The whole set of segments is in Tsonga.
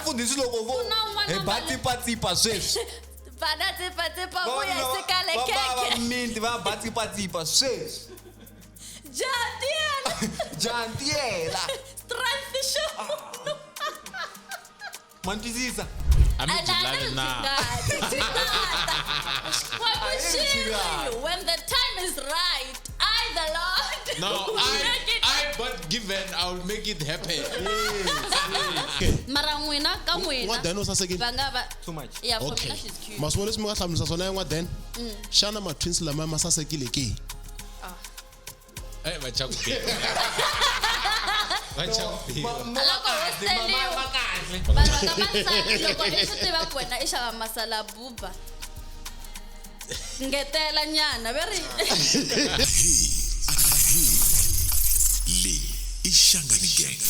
mfundhisi loko vo Ku na un'wana hi ba a mbale- tsipatsipa sweswi Bana tsipatsipa vuya Vavanuna sikale va ba va khekhe. miti va ba tsipatsipa sweswi Jatiela. jantiyela Strength show. ma ni twisisa A mi byi lavi na When the time is right, I the Lord No, will make it I but given I will make it happen. Mara n'wina ka n'wina N'wa-Dan u sasekile? va nga va Too much. Yeah, for Okay. mina she's cute. Ma swi vona leswi mi nga hlamulisa swona ya n'wa-Dan? Xana ma-twins lamaya ma sasekile ke? Eh, va cha ku biwa. Va cha ku biwa. Loko ho seliwa. Vanhu va ka masala loko i swi tiva ku wena i xava masala buba ngetela nyana ve ri Leyi i Shangani Gang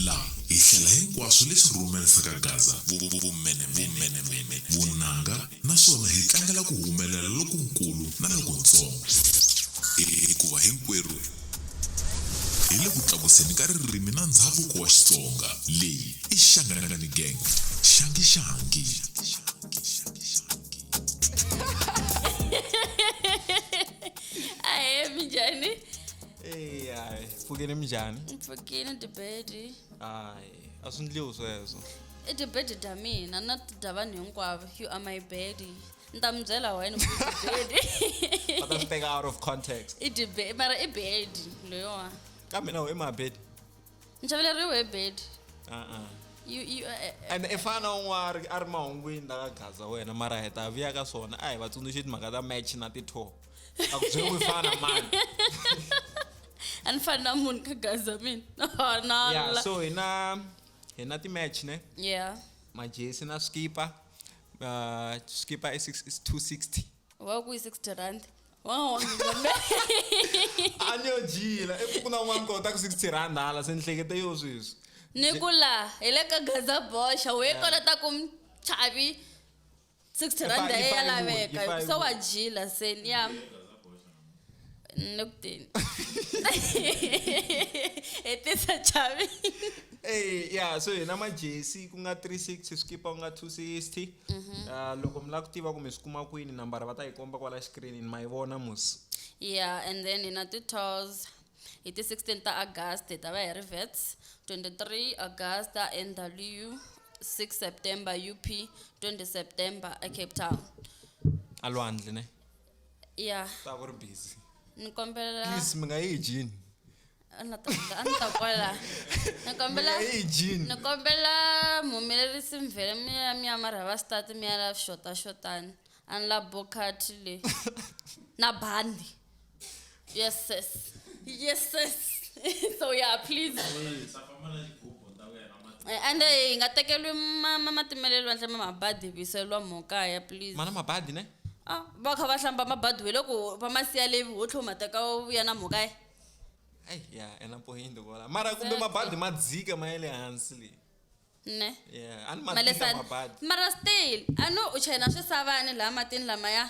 la hi hlela hinkwaswo leswi rhumerisaka gaza vumenemene vunanga naswona hi tlangela ku humelela lokunkulu na lokuntsongo hikuva hinkwerhu hi le ku tlakuseni ka ririmi na ndzhavuko wa Xitsonga leyi i Shangani Gang xangi xangi ahe minjhani Eyi, hayi pfukeni minjhani mpfukini tibedi hayi a swi ndliwi sweswo i tibedi ta mina na ti dya vanhu hinkwavo you are my bedi ni ta mi byela wena ku i tibedi va ta swi teka out of context i tibedi mara i bedi loyiwa kambe na i mabedi ni xaveleriwe hi bedi uh-uh. you and i fana na un'we a ri a ri mahungwini la ka gaza wena mara hi ta vuya ka swona a hi va tsundzuxi timhaka ta match na ti-tour a ku byeli ku i fana mani a ni fani na munhu ka gaza mina Oh, na yeah so hi na hi na ti-match ne yeah majesi na swikipa swikipa i is 260 wa ku yi 60 rand wa a ni yo jila i ku na un'wana kota ku 60 rand hala se ni hlekete yo sweswi ni ku laha hi le ka gaza boxa we kolota ku chavi 60 rand Yi ya fa ya yi laveka vuyi, yi fa yi se wa jila se ya ni ku teni hetisa chavi Ey, yeah, so hi na majesi ku nga 360 swikipa ku nga 260 loko mi lava ku tiva ku mi swi kuma kwini nambara va ta yi komba kwala xikirini ma yi vona musi yeah and then hi na ti-tours hi ti-16 ta august hi ta va hi ri vets 23 august nw 6 september up 20 september ecape town a lwandle ne yeah ta ku ri busy ni kombela please mi nga yi hi jini a ni ta a ni ta kwala ni kombela Mi nga yi hi jini ni kombela muhumelerisi mvhele mi ya mi ya marhava start mi ya la xota xotani a ni la bokati le na bandi yes sis yes sis so yeah please ende hi nga tekeriwi matimelelo handle ma mabadi hi vuyiseriwa mhokaya please mana mabadi ne ah va kha va hlamba mabadi hi loko va ma siya le ho tlhe ma teka u vuya na mhokaya Ai, ya ena point kwala mara kumbe mabadi ma dzika ma ya le hansi le ne yeah a ni ma Ma le tika sani. mabadi mara still a no u chayina swisavani laha matini lamaya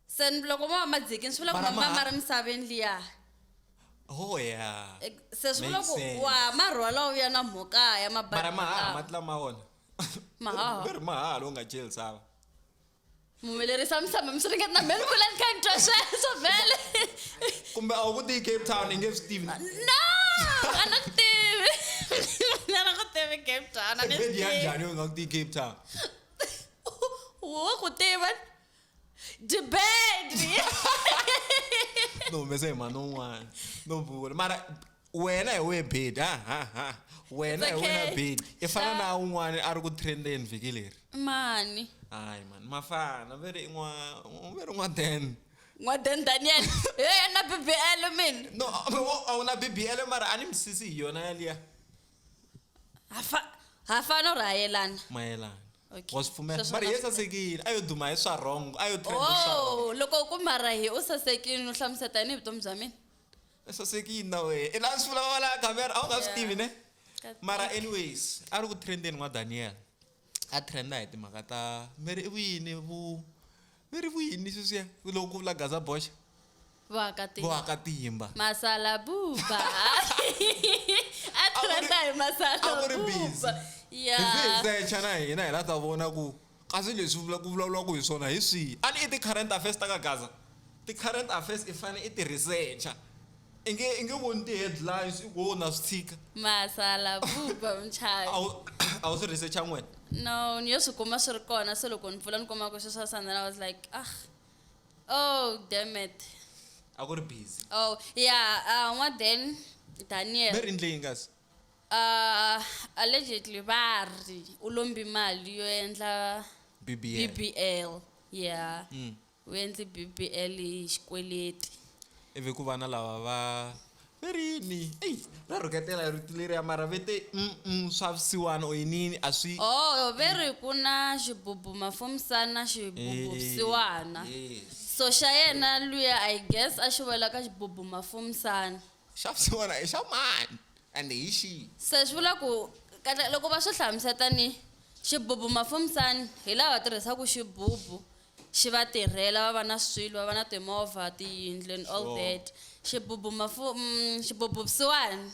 se loko mo va ma dzikini swi vula ku Mara ma ma- ma ri misaveni liya oh yeah Se swi vula Makes ku sense. wa ma rhwala u ya na mhokaya mabadi mara mahaha lawa. mati lama wona Mahaha. ve ri mahaha lowu nga celi sava muhumelerisa misava mi swi ringeta na mhe ni kula ni kha ni twa sweswo vhele kumbe a wu ku tiyi cape town i nge swi tivi no a ni ku tivi a ni ku tivi cape town a ni swi bedi ya tivi. njhani yo nga ku tiyi cape town wo ku tiva dibedi no humesa hi mhani un'wana no vula mara wena hi wehe bedi ha ha ha wena hi It's wena okay. bedi i fana na un'wana a ri ku trendeni vhiki leri mani hayi mani mafana ve ri n'wa ve ri n'wa den n'wa-dan daniel he na bbl mina no a wu na bbl mara a ni misisi hi yona yaliya ha fana or ha yelana mayelana Okay. wa swi pfumela Sweswo mara na ye swi sasekile a yo duma hi swa wrong a yo trenda swa wrong oh loko u ku mara hi u sasekile u hlamuseta yini hi vutomi bya mina i sasekile na wehe i la swi vula la kamera a wu nga swi Yeah. tivi ne Ka- mara anyways a ri ku trendeni n'wa daniel a trenda hi timhaka ta mi ri i vuyini vu mi ri vuyini sweswiya loko ku vula gaza boxa Vaakatimba. voakatimba Masala buba. A trenda hi masala a ku ri busy. buba. Yeah. Hi ze hi secha na hina hi la ta vona ku kasi leswi ku vulavuriwaka hi swona hi swihi. A ni i ti-current affairs ta ka Gaza. Ti-current affairs i fanele i ti researcha. I nge voni ti-headlines i ku wo na swi tshika. Masala buba mchavi. A wu swi researchangi wena? No, ni yo swi kuma swi ri kona, se loko ni pfula ni kuma ku sweswo swa, and then I was like, ah, oh damn it. A ku ri busy. Oh yeah, n'wa then Daniel. Ve ri endle yini kasi? Allegedly va ri u lombi mali yo endla BBL. BBL, yeah. U endle BBL hi xikweleti. Ivi ku va na lava va ve rini, eyi, ra rhuketela rito leriya, mara ve te swa vusiwana or yinini a swi. Oh, ve ri ku na xibubu mafumisana, xibubu vusiwana. Yes. So xa yena luya, I guess a xi wela ka xibubu mafumisana. Xa vusiwana i xa mani and hi xihi? Se swi vula ku kahle loko va swi hlamuseta ni xibubu mafumisani hi lava tirhisaka xibubu xi va tirhela, va va na swilo, va va na timovha, tiyindlu and all that. Xibubu mafu xibubu vusiwana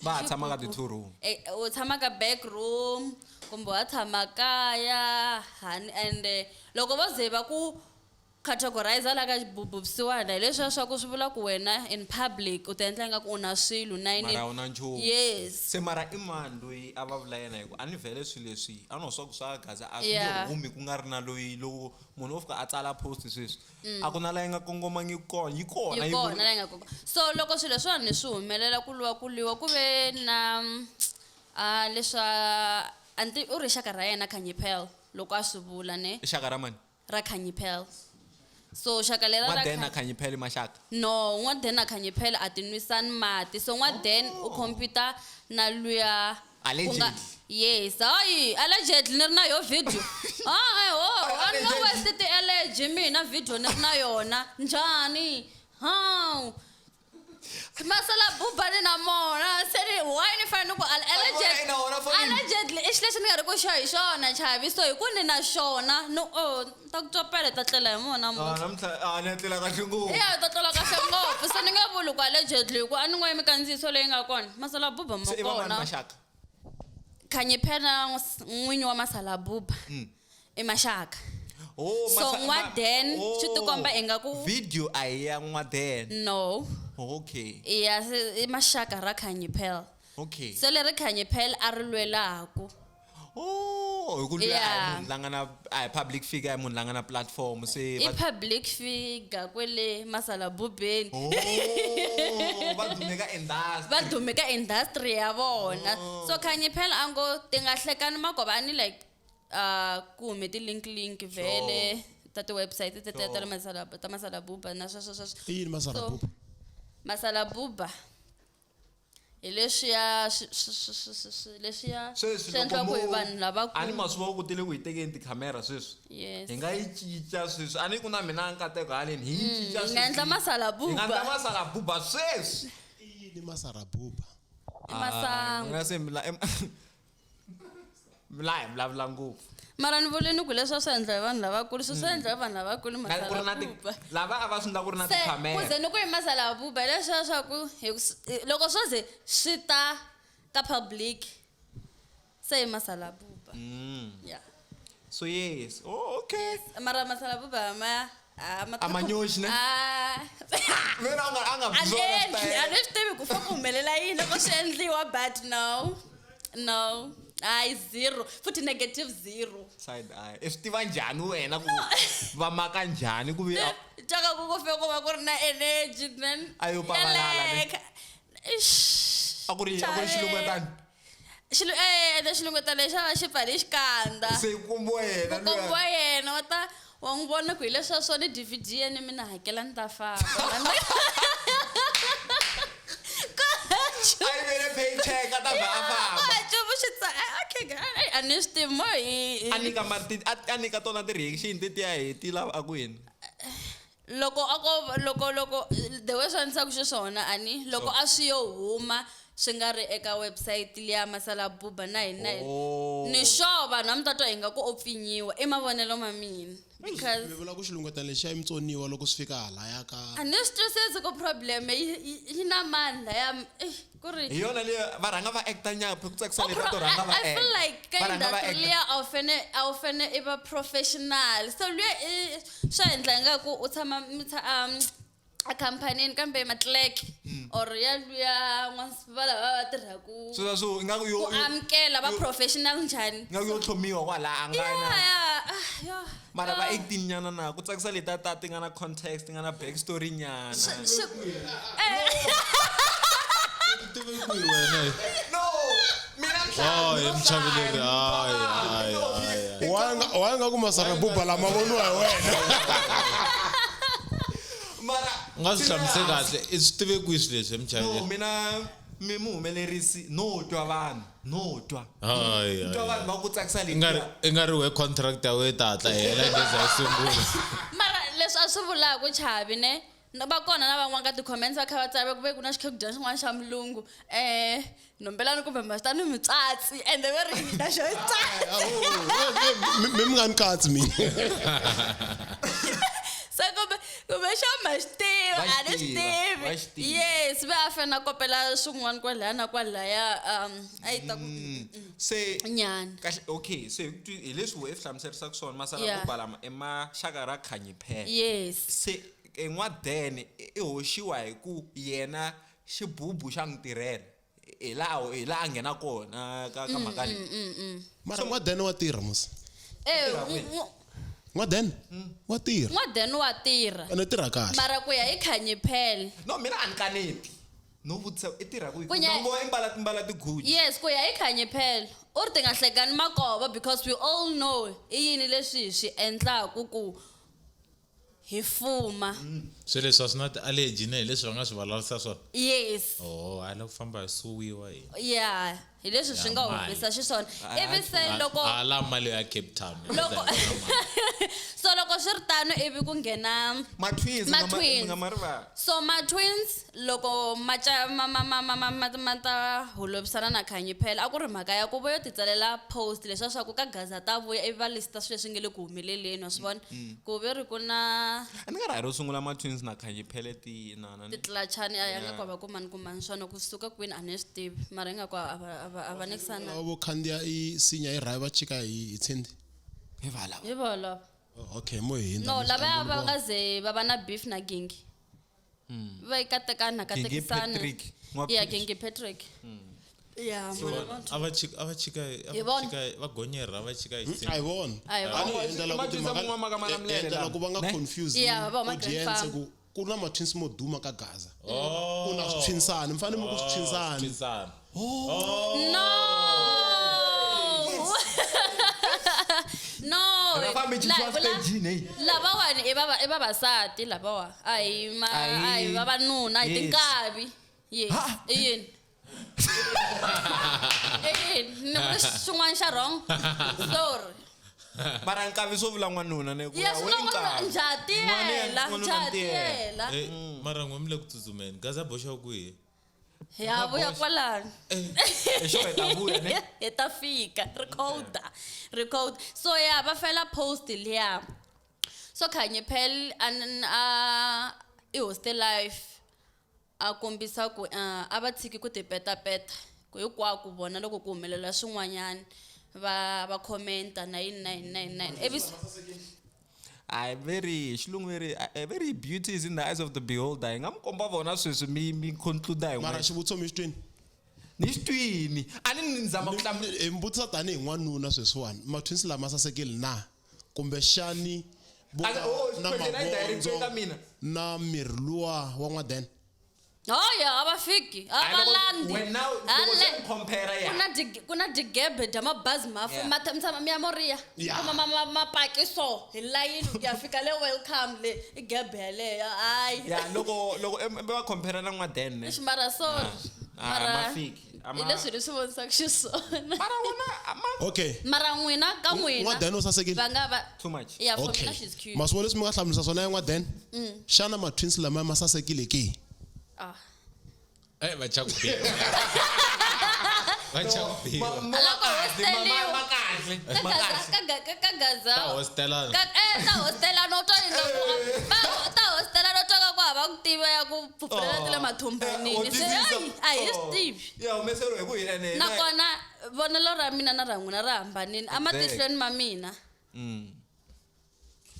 Va ha tshama ka ti-two room. Eh, u tshama ka back room kumbe wa tshama kaya hani, and loko vo ze va ku categorize la ka xibubu vusiwana hi leswiya swa ku swi vula ku wena in public u ti endla ingaku u na swilo na yini. Mara a wu na nchumu. Yes. Se mara i mani loyi a va vula yena? Hi ku a ni vhele swilo leswi a no swa ku swa Gaza a swi nge humi ku nga ri na loyi. Loko munhu wo fika a tsala post sweswi, a ku na la yi nga kongomangiki kona, yi kona. Yi kona la yi nga kona. So loko swilo leswiwani swi humelela, ku lwiwa, ku lwiwa, ku ve na a leswa anti u ri xaka ra yena Khanyi Pearl loko a swi vula ne. I xaka ra mani? Ra Khanyi Pearl. So xaka lera ra N'wa-Dan na Khanyi Pearl i maxaka? No, n'wa-Dan na Khanyi Pearl a ti nwisani mati. So n'wa-Dan u compete na luya Allegedly. Yes, hayi, allegedly ni ri na yo video. Hayi ho, a ni nga waste ti-allergy mina, video ni ri na yona. Njhani? Hawu. Masala buba ni na mona, se ni why ni fanele ku Ai, na wona fonini. Allegedly i xilo lexi ni nga ri ku xa hi xona chavi, so hi ku ni na xona no, oh, ni ta ku copela, hi ta tlela hi mona Ah, namuntlha. namuntlha a ni ya tlela kahle ngopfu. Ya, hi ta tlela kahle ngopfu. Se ni nga vuli ku allegedly hi ku a ni ngo yi mikandziyiso leyi nga kona masala buba ma Se i va mani kona. maxaka? Khanyi Phela n'winyi wa masala buba i maxaka. Oh, So, n'wa-Dan, swi tikomba ingaku- video a hi ya n'wa-Dan? No. Okay. I ya i maxaka ra Khanyi Pearl. Okay. Se leri Khanyi Pearl a ri lwelaku. Oh, hi ku luya a hi Yeah. munhu la nga na, a hi public figure, a hi munhu la nga na platform se I public figure kwele masala bubeni. Oh, va dume ka industry. Va dume ka industry ya vona. So Khanyi Pearl a ngo ti nga hlekani makova a ni like ku hume ti-link link vhele ta ti-website tetiya ta le masala, ta masala buba na sweswo sweswo. I yini masala So, buba? Masala buba hi leswiya leswiya Sweswi swi loko endliwaka hi mo vanhu a ni lavakulu. ma swi vona ku tele ku hi tekeni tikhamera sweswi. Yes. Hi nga yi cinca sweswi, a ni ku na mina nkateko haleni hi yi cinca. Hi nga endla Sweswi. masala Hi nga endla buba. masala buba sweswi. I yini masara buba? I masangu. Nga se mi la hi vulavula ngopfu. Mara ni vuleni ku leswi a swi endla hi vanhu lavakulu, swi endla hi vanhu lavakulu. Na ku ri Masala na ti buba. lava a va swi endla ku ri na Se ku tikhamera. ze ni ku i masala buba hi leswiya swa ku loko swo ze swi ta ka public, se i masala buba. Yeah. So yes, oh, okay. Mara masala buba ma A ma nyoxi, ne? Ah. Mina a nga A ni byona endli, style. a ni swi tivi ku fa ku humelela yini loko swi endliwa, but no, no, hayi, zero futhi, negative zero. Side eye, i swi tiva njhani wena ku va maka njhani ku vi Caka ku ku fe ku va ku ri na energy, then A yo pavalala, ne? yaleka. Ixi, A ku ri xilungwetani? Xilu ene xilungwetana lexi a va xi pfale xikandza. Se kombiwa yena. Ku kombiwa yena, wa ta wa n'wi vona ku hi leswiya swona DVD ya ni mina hakela ni ta famba. A yi vele paycheck a ta vha a famba. Nchumu xi okay guys, a ni swi tivi mo hi A nyika mari a nyika tona ti-reaction tetiya hi ti lava a ku yini. Loko a ko loko the way swi endlisaka xiswona, a ni loko a swi yo huma swi nga ri eka website liya masala buba na hina na hina. Oh. Ni sure vanhu a mi ta twa ingaku o pfinyiwa i mavonelo ma mina because Mi vula ku xilungwetana lexiya i mutsoniwa loko swi fika halaya ka a ni swi twisisi ku problem yi na mani laya eh, ku ri Hi yona leyi va rhanga va acta nyana ku tsakisa Oh, leti to rhanga va I feel like ka Va rhanga va industry acta. liya a wu fane i va professional so luya i swa endla ingaku u tshama mi akhampanini kambe matlek or ya luya n'wasiva lava va tirhaku Sweswo ingaku yo ku amukela va professional njhani ingaku yo tlhomiwa kwala a nga na yeah, ah, yo, mara va yo. acting nyana na ku tsakisa leti ta ti nga na context ti nga na back story nyana Eh, tive kwihi wena no mina Oh, hi muchaveleri hayi hayi hayi wa nga ku masara buba lama voniwa hi wena mara u nga swi hlamuseli kahle i swi tive kwihi swilo leswi no muchaveleri mina mi muhumelerisi no twa vanhu no twa hayi twa hayi vanhu va ku tsakisa i nga ri leti i nga ri we contract ya we ta hatla hela nge za yi sungula mara leswi a swi vulaka chavi ne va kona na van'wana ka ti-comments va kha va tsala va ku ve ku na xikhekudya xin'wana xa mulungu um nombelani kumbe masitani mitsatsi ende ve ri hina xo tsatsi mi mi nga ni katsi mina se kumbe xa ma xi tiva Va a xi ni swi tiva, va xi tivi tiva. yes ve a fane a kopela swin'wana kwalaya na kwalaya a yi ta ku se nyana kahle okay se hi ku hi leswi we hlamuserisaka swona masala Yeah. ku balama i maxaka ra khanyiphela yes se n'wadene i hoxiwa hi ku yena xibubu xa n'wi tirhela hi laha hi laha a nghena kona ka mhaka leyi mara n'wadene wa tirha musi Eh, n'wadene wa tirha n'wadeni wa tirha ene tirha kahle mara ku ya hi khanyiphela no mina a ni kaneti no vutisa i tirha ku Ku nya- ngo i mbala timbala tiguji yes ku ya hi khanyiphela u ri ti nga hlekani makova because we all know i yini leswi hi swi endlaku ku hi fuma swilo leswi a swi na ti-allergy ne hi leswi va nga swi vulavurisa swona yes oh a la ku famba hi suwiwa hi ya hi leswi swi nga Ya, mali. humesa xiswona ivi se loko a la mali ya Cape Town loko so loko swi ri tano ivi ku nghena ma-twins Ma-twins. nga ma rivala so ma-twins loko ma ca ma ma ma ma ma ma ma ta holovisana na khanyi phela a ku ri mhaka ya ku vo yo ti tsalela post leswiya swa ku ka gaza ta vuya ivi va lista swilo leswi nge le ku humeleleni wa swi vona ku ve ri ku na a ni nga ra hi ro sungula ma-twins na khanyi phele ti na na titlachani a ya nga ku va kumani kumani swona kusuka kwini a ni swi tivi mara ingaku a va nekisana lava vo khandziya i sinya i rhayi va chika hi tshindi hi valava hi volova Oh, okay mo hi hindza no musi, lavaya a ni va voni. nga ze va va na beef na gingi va yi katekana Gingi katekisana Patrick. N'wa ya Patrick. gingi patrick ya a va chika a va chika a Hi va vona. chika va gonyera va chika hi A hi vona A hi vona. A ni endlela ku Ma-twins timhaka- a mun'we maka Malamulele hi endlela lama. ku va nga Ne? confuse Yeah, va huma audience Grand ku ku na ma-twins mo duma ka gaza oh ku na switwinsani mi fanele mi ku switwinsani twinsana no no Va fambe La- xi vula- stagini, hey. lavawani i vavasati lavawa a hi ma A hi- a hi vavanuna a hi Yes. tinkavi yes i yini i yini ni vule xin'wana xa wrong sorry mara nkavi swo vula n'wanuna ne ku ya we swi na nkavi. njhatiyela N'wanuna njhatiyela Eh, mara n'we mi le ku tsutsumeni gaza boxa kwihi ya vuya kwalano Hi xo hi ta vuya ne hi ta fika recorder record so ya va fela post liya so khanyi phel a i hoste life a kombisa ku a va tshiki ku tipetapeta ku hinkwako vona loko ku humelela swin'wanyana va commenta na yini na yini na yini na yini ivi I very xilungu very very beauty is in the eyes of the beholder hi nga mi komba vona sweswi mi conclude hi mara n'we xivutiso mi xi twini ni xi twini a ni zama ku hlamula hi mi vutisa tanihi n'wanuna sweswiwani ma-twins lama sasekile na kumbexani vo Oh, na question a yi direct eka mina. na miri luwa wa n'wadene hoya a va fiki a va landi wena loko se mi compare ya ku na digebe dya mabazi mafu Yeah. ma tshama mi ya moriya Yeah. kuma mapaki so hi layini ku ya fika le welcome le i gebe yaleyo hayi ya loko va compare na n'wadene ne Eish, mara sorry Ah, mara ma fiki. A ma- hi leswi ni swi vonisaka xiswona mara wona a ma okay mara n'wina ka n'wina n'wadene u sasekile va nga va too much ya for okay mina she's cute masivo leswi mi nga hlamulisa swona ya n'wadene xana ma-twins lama ma sasekile ke ah Eh, va cha ku biwa. Va cha ku biwa. Loko hosteliwa. Ma kahle. Ka Ma Gaza kahle. ka ga- ka ka Gaza Ta hostelana. Ka ta hostela no twa inga ku va ta hostela no twa ka ku hava ku tiva ya ku pfupfurela ti le mathumbanini se hayi a hi swi tivi Ya humeseriwa hi ku hina ne. nakona vonelo ra mina na ra n'wina ra hambanile ematihlweni ma mina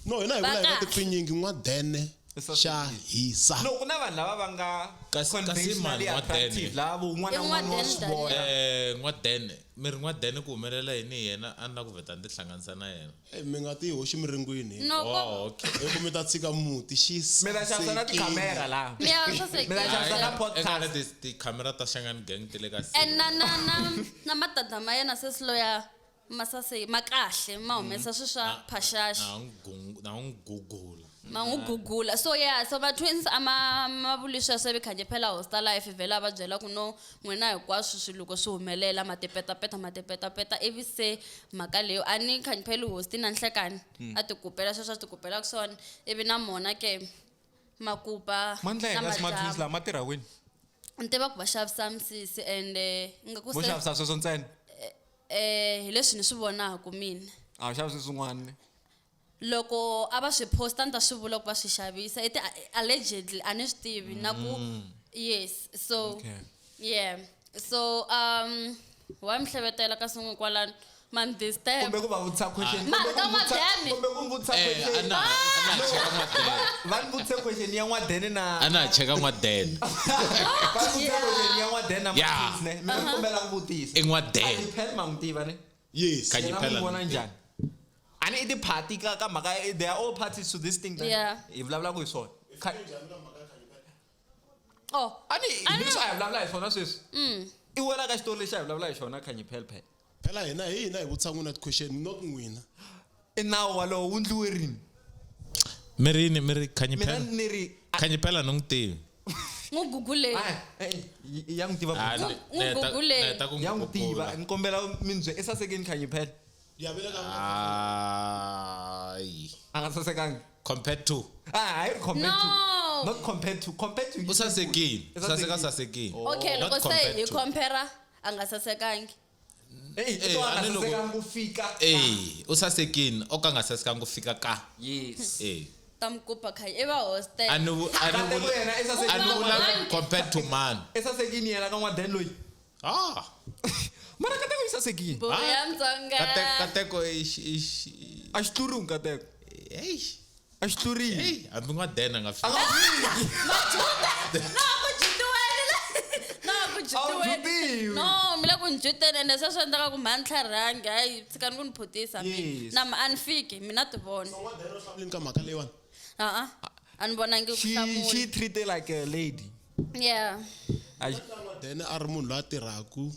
No, hina hi vula hi Va va kahle. tipfinyingi n'wadene xa hisa. No, ku na vanhu lava va nga Kasi- kasi conventionally mani, attractive N'wadene. lava un'wana na I un'wana wa N'wadene swi vona. Eh, n'wadene mi ri n'wadene ku humelela yini hi yena a ni la ku vheta ni tihlanganisa na yena Eh, mi nga ti hoxi miringwini. no ko oh okay Hi ku mi ta tshika muti xi Mi ta xavisa na sasekile. tikhamera laha. mi ya Mina sasekile xavisa na podcast. Eka na tikhamera ta Shangani Gang ti le ka and na matata ma yena se silo ya masase ma kahle ma humesa swi swa phaxaxa na n'wi gugula ma n'wi gugula so yeah so va twins a ma ma vuli sweswo ivi khanye phela hosta life vhela a va byela ku no n'wina hinkwaswo swi loko swi humelela ma tipetapeta ma tipetapeta ivi se mhaka leyo a ni khanye phela hosti na nhlekani a ti kupela sweswo a ti kupelaka swona ivi na mona ke makupa Mandla na yena smart twins madyambu. lama ma tirha kwini? Ni tiva ku va xavisa misisi and nga ku Vo se xavisa sweswo ntsena. hi leswi ni swi vonaka mina A wu xavisi swin'wana. ne? Loko a va swi posta ni ta swi vula ku va swi xavisa i ti allegedly a ni swi tivi na ku yes so Okay. yeah so wa mi hlevetela ka swin'we kwalano man this time Kumbe ku va vutisa question. Ma- Kumbe ku ka vutisa- N'wadene. Kumbe ku vutisa Eh, a question. na a na cheka n'wadene Va ni vutise question ya n'wadene na a na cheka n'wadene va ni vutise question ya n'wadene na Yeah. Matins ne. Mina ni kombela ku vutisa. i n'wadene Phela ma n'wi tiva ne? Yes. Kanye Yena phela n'wi vona njhani? A ni i ti-party ka ka mhaka they are all parties to this thing that Yeah. hi vulavulaka hi swona. Oh A ni hi leswi a hi vulavula hi swona sweswi. I wela ka xitori lexi a hi vulavula hi xona Khanyi phela phela. Phela hina hi hina hi vutisa n'wina ti-question not n'wina. I nawu walowo wu endliwe rini? mi ri yini mi ri khanyi Mina phela ni ri khanyi phela ni n'wi tivi n'wi guguleni Ah, eh, ya n'wi tiva Ah, bro. N'wi ni heta- guguleni. ni heta ku Ya n'wi n'wi tiva gugula. ni kombela mi ni bye i sasekini Khanyi phela. Ya ve le ka Hayi. A nga sasekangi. Compared to Ah, hayi compared to. No. Not compared to. Compared to. u sasekile U u saseka sasekile. sasekile okay Not loko se compared hi to. compare a nga sasekangi Eh, i Eh, to a a nga ni loko- sasekangi ku fika. Eh, u sasekile o ka nga sasekangi ku fika ka Yes. eh ta mi kupa khanyi i va hostel a ni a ni Kateko vula yena i a ni sasekile. vula compared to man I sasekile yena ka n'wadeni loyi. ah Mara Kateko i sasekile. buku ya Mutsonga Kateko i xi A xi tluriwi Nkateko. hey A xi tluriwi. hey hambi n'wadene a nga A fiki nga fiki. no ku jutiweni no ku A wu jutiweni jutiwi. no mi le ku ni juteni ende se swi endleka ku mhani tlharhangi hayi tshikani ku ni phutisa mina Yes. na a ni fiki mina ti vona N'wadene u hlamuleni ka mhaka leyiwani. a-a a ni vonangi ku She hlamula treated like a lady. yeah A xi- N'wadene a ri munhu loyi a tirhaku.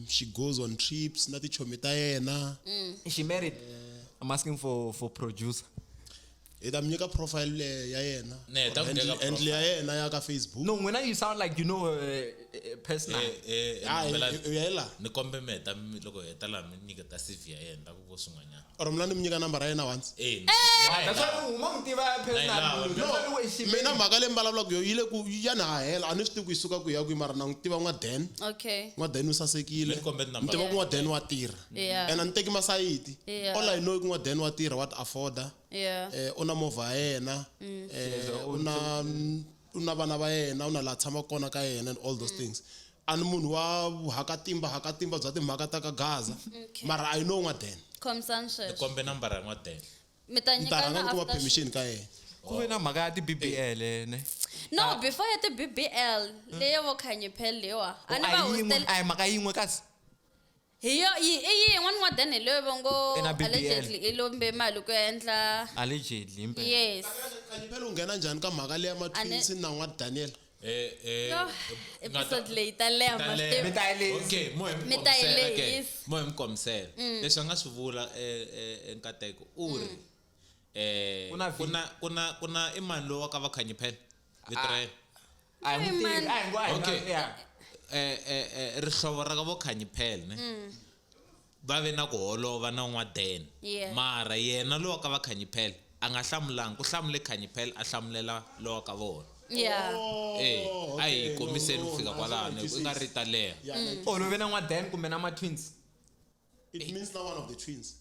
She goes on trips na tichomi ta yena. Is she married? I'm asking for producer. Hi ta mi nyika profile ya yena. Ne, hi ta Or ku nyika handle ya yena ya ka Facebook. No, when you sound like you know her personal. Eh, eh, Ah, ni kombela- ya hi laha. ni kombe mi heta loko hi heta laha mi nyiketa CV ya yena ta ku vo swin'wanyana Or mina ni mi nyika nambara ya yena once. eh That's why u ma n'wi tiva personal. Nah, That's why we she Mina mhaka leyi mi vulavulaka yo yi le ku ya na hahela a ni swi tivi ku yi suka ku ya kwihi mara na n'wi tiva n'wadene. okay N'wadene u sasekile. Mi kombe Ni number. tiva ku n'wadene wa tirha. Yeah. And a ni teki masayiti. Yeah. All I know i ku n'wadene wa tirha wa ti afforda. yeah U na movha ya yena. U na vana va yena, u na laha tshamaka kona ka yena and all those things. A ni munhu wa hakatimba hakatimba bya timhaka ta ka Gaza. Okay. Mara I know n'wadene. khomisani ni sweswo kombe nambara ya n'wadene mi ta Ni ta rhanga nyikana ni kuma after permission ka yena. Ku ve na mhaka ya ti-BBL ne. no before ya ti-bbl leyo vo khanyi phel leyiwa a ni A va hi yin'we, hostel a hi mhaka yin'we kasi. hi yo i yin'we n'wadene hi loyi va ngo I na BBL. allegedly i lombe mali ku ya endla Allegedly impela. yes Khanyi phela u nghena njhani ka mhaka leya ma-twins na n'wa Daniel? eh eh Yo, episode leyi ta leha Ta ma leha. swi Mi tiva. ta yi lehisa. Okay, mo hi mi Mi ta yi kombisela ke. lehisa. Mo hi mi kombisela. Leswi a nga swi vula Nkateko u ri Ku na ku na ku na ku na i mani loyi wa ka va Khanyi phela vito ra yena A hi n'wi tivi. Man. A hi ngo a hi Okay. na- yeah. Rihlovo ra ka vo Khanyi phela ne va ve na ku holova na n'wadene Yeah. mara yena lowa ka va Khanyi phela a nga hlamulanga ku hlamule Khanyi phela a hlamulela lowa ka vona Yeah. Eh, Oh, a hi okay. kombiseni No, ku fika no, kwalano no, i nga ri ta leha Yeah, like, olove na n'wa-dan kumbe na ma-twins it means na one of the twins.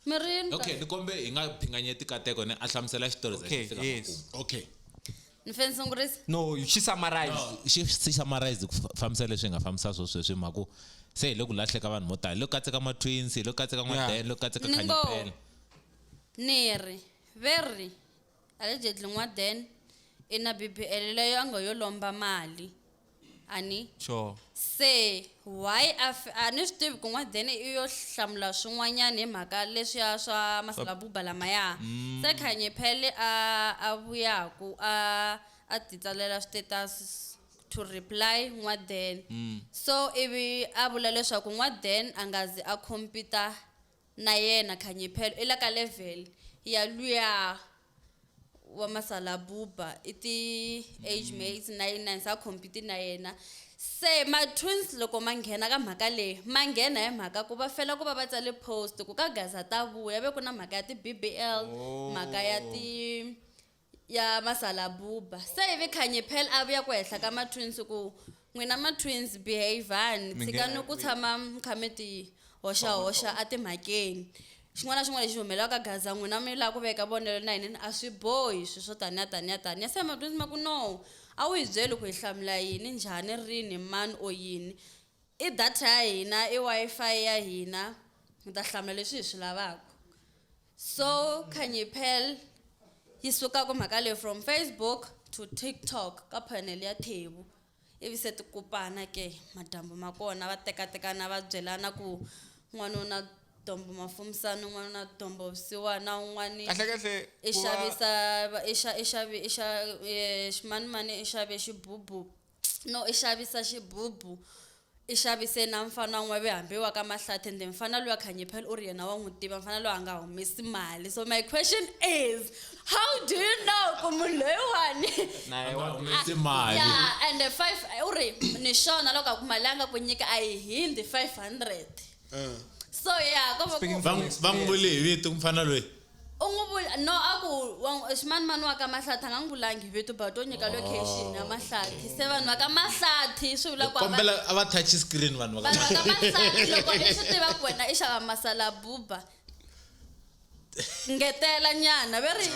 Mirini okay ni kombe hi nga phinganyeti kateko ni a hlamusela xitori za Okay, xi fika yes. makumu. Okay. Ni fanele ni sungurisa no xi summarize xi xi summarize ku fambisa leswi hi nga fambisa swo sweswi hi mhaka ku se hi le ku lahleka vanhu vo tala hi le ku katseka ma-twins hi le ku katseka n'wa-Dan hi le ku katseka Ni ngo- Khanyipele ni ri ve ri allegedly n'wa-Dan i na BBL leyo a nga yo lomba mali ani sure se why a a ni swi tivi ku n'wa-Dan i yo hlamula swin'wanyana hi mhaka leswiya swa masalabuba lamaya se Khanyipele a vuyaku a ti tsalela status to reply n'wa-Dan so ivi a vula leswaku n'wa-Dan a nga zi a compete na yena Khanyipele i la ka level ya luya wa masalabuba i ti-age mates na yinani se a compete na yena se ma-twins loko ma nghena ka mhaka leyi ma nghena hi mhaka ku va fela ku va va tsale post ku ka gaza ta vuya ve ku na mhaka ya ti-BBL mhaka ya ti ya masalabuba se ivi Khanyipele a vuya ku henhla ka ma-twins ku n'wina ma-twins behavani Mi tshikani nghena ku tshama mi kha mi ti hoxahoxa etimhakeni xin'wana na xin'wana lexi humelelaka ka gaza n'wina mi lava ku veka vonelo na hina a swi bohi swilo swo taniya taniya taniya se ma-twins ma ku no a wu hi byeli ku hi hlamula yini njhani rini mani o yini i data ya hina i Wi-Fi ya hina hi ta hlamula leswi hi swi lavaka so Khanyipele yi suka ku mhaka leyi from Facebook to TikTok ka panel ya Thebu ivi se ti kupana ke madyambu ma kona va tekatekana va byelana ku n'wanuna dombo mafumisana n'wanuna dombo vusiwana un'wani kahle kahle i ku va- xavisa i xa i xavi i xa ximanimani i xave xibubu no i xavisa xibubu i xavise na mfana wun'we ve hambi wa ka mahlathi ende mfana luya Khanyipele u ri yena wa n'wi tiva mfana loyi a nga humesi mali so my question is how do you know ku munhu loyiwani na ye wa humesi mali yeah and the five u ri ni xona loko a ku mali a nga ku nyika a yi hindi 500 so yeah ko va ku Speaking va va n'wi vule hi vito mfana loyi u n'wi vula no a ku ximanimani wa ka mahlathi a nga n'wi vulangi hi vito but o nyika location ya mahlathi se vanhu va ka mahlathi swi vula ku a va- kombela a va touch screen vanhu va ka vanhu va ka mahlathi loko i swi tiva ku wena i xava masalabuba ngetela nyana ve ri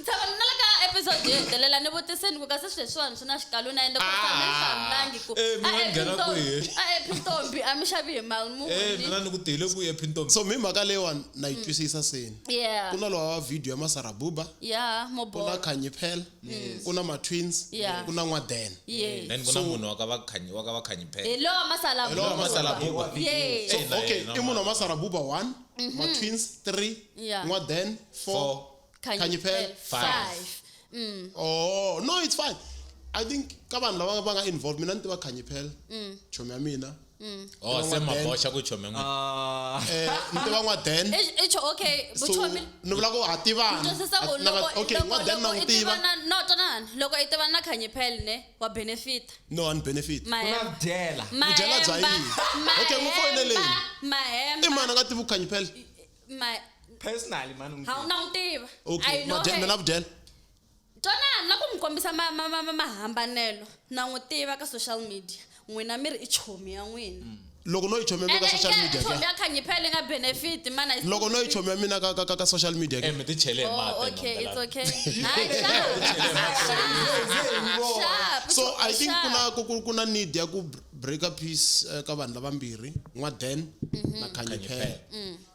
tshama na le ka episode yo hetelela ni vutiseni ku kasi swilo leswiwani swi na xikalu na ende ku a mi hlamulangi ku Eh, mina a ni nghena kwihi? a epintombi a mi xavi hi mali Eh, muni mina ni ku tihile ku ye phintombi So mi mhaka leyiwani na yi twisisa seni. yeah Ku na lowa wa video ya Masarabuba, yeah ku na mobolo Khanyipele, ku na ma-twins, Yeah. ku na n'wa-Dan. yes then ku na munhu wa ka va Khanyi wa ka va Khanyipele hi lowa masala Hi lowa Masalabuba. yes So Eh, na okay, yena i munhu wa Masarabuba 1, ma-twins 3, Yeah. n'wa-Dan 4, Khanyipele Khanyipele 5 Oh, no, it's fine. I think ka vanhu lava va nga involved mina ni tiva Khanyipele, chomi ya mina. oh se N'wa-Dan. maboxa ku chome n'we Ah, Eh, ni tiva n'wa-Dan. I cho okay So vuchomi ni vula ku ha tivana. twisisa ku Na va- loko okay, loko n'wa-Dan na loko n'wi i tiva. tivana no twanani loko i tivana na Khanyipele ne wa benefit No, a ni benefit. ku na mahemba byela Vudyela bya yini? Okay, n'wi foyineleni. mahemba I mani a nga tivi ku Khanyipele? ma personally mani n'wi ha u na n'wi tiva Okay, I know Madyela her. mina vudyela. Twanani na ku mi kombisa mahambanelo na n'wi tiva ka social media n'wina mi ri i chomi ya n'wina Loko no yi chomi ya mina ka Ene social i nge media chomi ke. ya Khanyipele yi nga benefit mana Loko no yi chomi ya mina ka social media ke. eh mi ti chele hi Oh, mati okay, it's Nombela. okay. Hayi, sharp. Sharp. Sharp. So I think Sharp. ku na ku na need ya ku break up peace ka vanhu lavambirhi, n'wa-Dan na Khanyipele.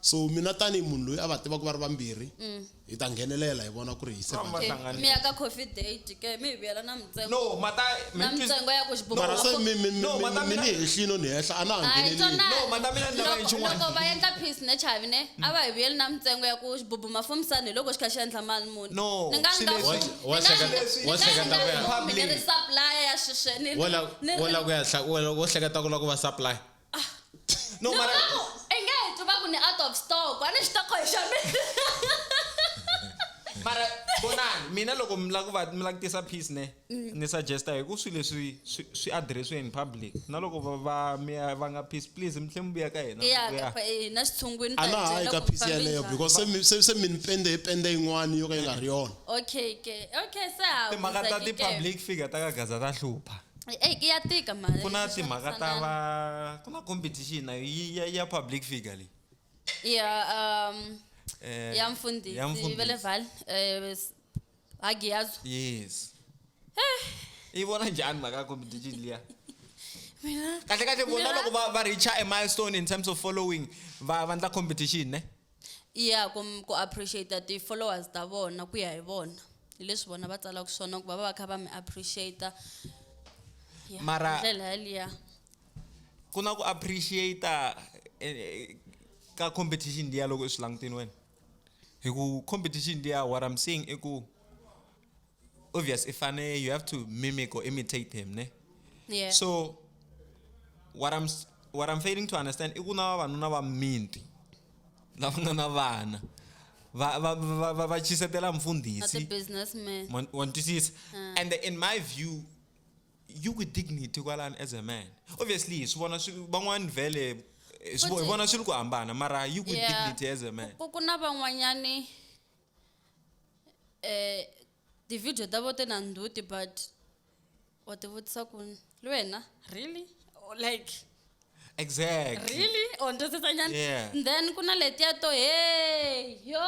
So mina tanihi munhu loyi a va tivaka va ri vambirhi, hi ta nghenelela hi vona ku ri hi Va save Okay, hlanganile. mi ya ka coffee date ke mi hi vuyela na mintsengo no mata na mintsengo ya ku xibuku mara se mi No, mi mata mi mina- ni hehlini no ni hehla a na ha Hayi, ngheneleli. twanani. No, mata mina ni lava Loko- yin'wana. loko va endla peace ne chavi ne a va hi vuyeli na mintsengo ya ku xibubu mafumisani hi loko xi kha xi endla mali muni No, ni nga swi ni nga leswi- Wa- wa hleketa- wa hleketa ku ya- ni ri supplier ya sweswe ni Wo la- ni wo la ku ya wo hleketa ku la ku va supply no ni mara vula ku i nge hi twi va ku ni out of stock a ni xitoko hi xa mina mara Vonani mina loko mi lava ku va mi lava ku tisa peace ne ni suggesta hi ku swilo leswi swi addressiwe in public na loko va mi ya va nga peace please mi tlhe mi vuya ka hina ya Yeah. na xitshungwini A na ha yi ka peace yaleyo because se mi ni pende hi pende yin'wana yo ka yi nga ri yona. Okay ke okay se ha Timhaka ta hundza ke. ti-public figure ta ka Gaza ta hlupha. Ey ya tika mhani Ku na timhaka ta va ku na competition na ya public figure leyi. Ya Eh, ya mfundhisi ya mfundhisi. va le Vaal Hagiyazo. Yes. I vona njhani mhaka ya competition liya? Mina Kahle kahle vona Mina- loko va reach a milestone in terms of following va endla competition ne? ya ku appreciate ti followers ta vona ku ya hi vona hi leswi vona va tsalaka swona ku va va kha va mi appreciate Ya, Mara- hi ndlela yaliya Ku na ku appreciate ka competition liya loko i swi langutini wena. Hi ku competition liya what I'm saying i ku obvious i fane you have to mimic or imitate him ne? Yeah. So what I'm failing to understand i ku na vavanuna va mimiti lava nga na vana va chisetela Na mfundhisi. ti-businessman. Wa twisisa? And in my view you with dignity kwalano as a man. Obviously hi swi vona swi van'wani vhele hi swi Futhi- vona swi ri ku hambana mara you with Yeah. dignity as a man. Ku na van'wanyani ti-video ta vo ti na ndzhuti but wa ti vutisa ku le wena really Or like Exactly. really or twisisa nyana? Yeah. Then ku na letiya to hey yo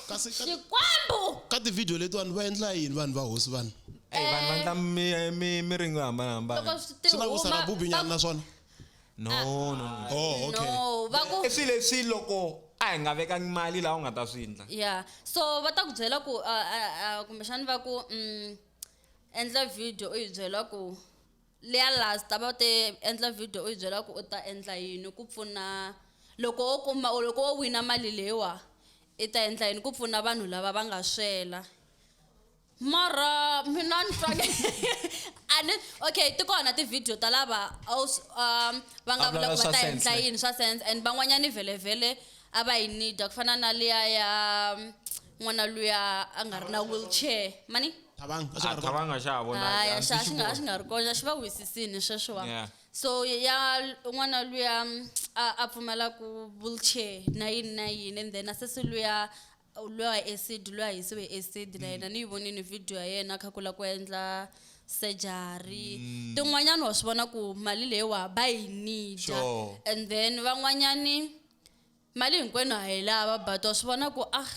Kasi ka- Xikwembu Ka ti-video leti vanhu va endla yini vanhu va hosi vanhu? Ey vanhu va endla miringo yo hambanahambana. Loko swi ti Swi na ku sala huma, bubinyana va- na swona? No, no, no. Oh, okay. No, va ku I swilo leswi loko a hi nga vekangi mali laha u nga ta swi endla. Yeah. So va ta ku byela ku kumbexani va ku endla video u yi byela ku leya last va te endla video u yi byela ku u ta endla yini ku pfuna loko wo kuma loko wo wina mali leyiwa i ta endla yini ku pfuna vanhu lava va nga swela. Mara mina ni twa a ni okay ti kona ti-video ta lava a wu va nga A vula vulavula ku va swa ta sense, endla ne? yini swa sense and van'wanyani vhele-vhele a va yi need ku fana na liya ya n'wana luya a nga ri na wheelchair mani Thabang, a xi nga A ri kona. Thabang a xa ha vonaki, Hayi, a a ndzi xi xi a xi voni. nga ri kona xi va wisisini sweswiwa Yeah. so ya n'wana luya a pfumela ku wheelchair na yini na yini and then a sesi luya luya wa acid luya hisiwe acid na yena ni yi vonini video ya yena a kha ku lava ku endla surgery tin'wanyani wa swi vona ku mali leyiwa va yi need Sure. and then van'wanyani mali hinkwenu ha yi lava but wa swi vona ku ah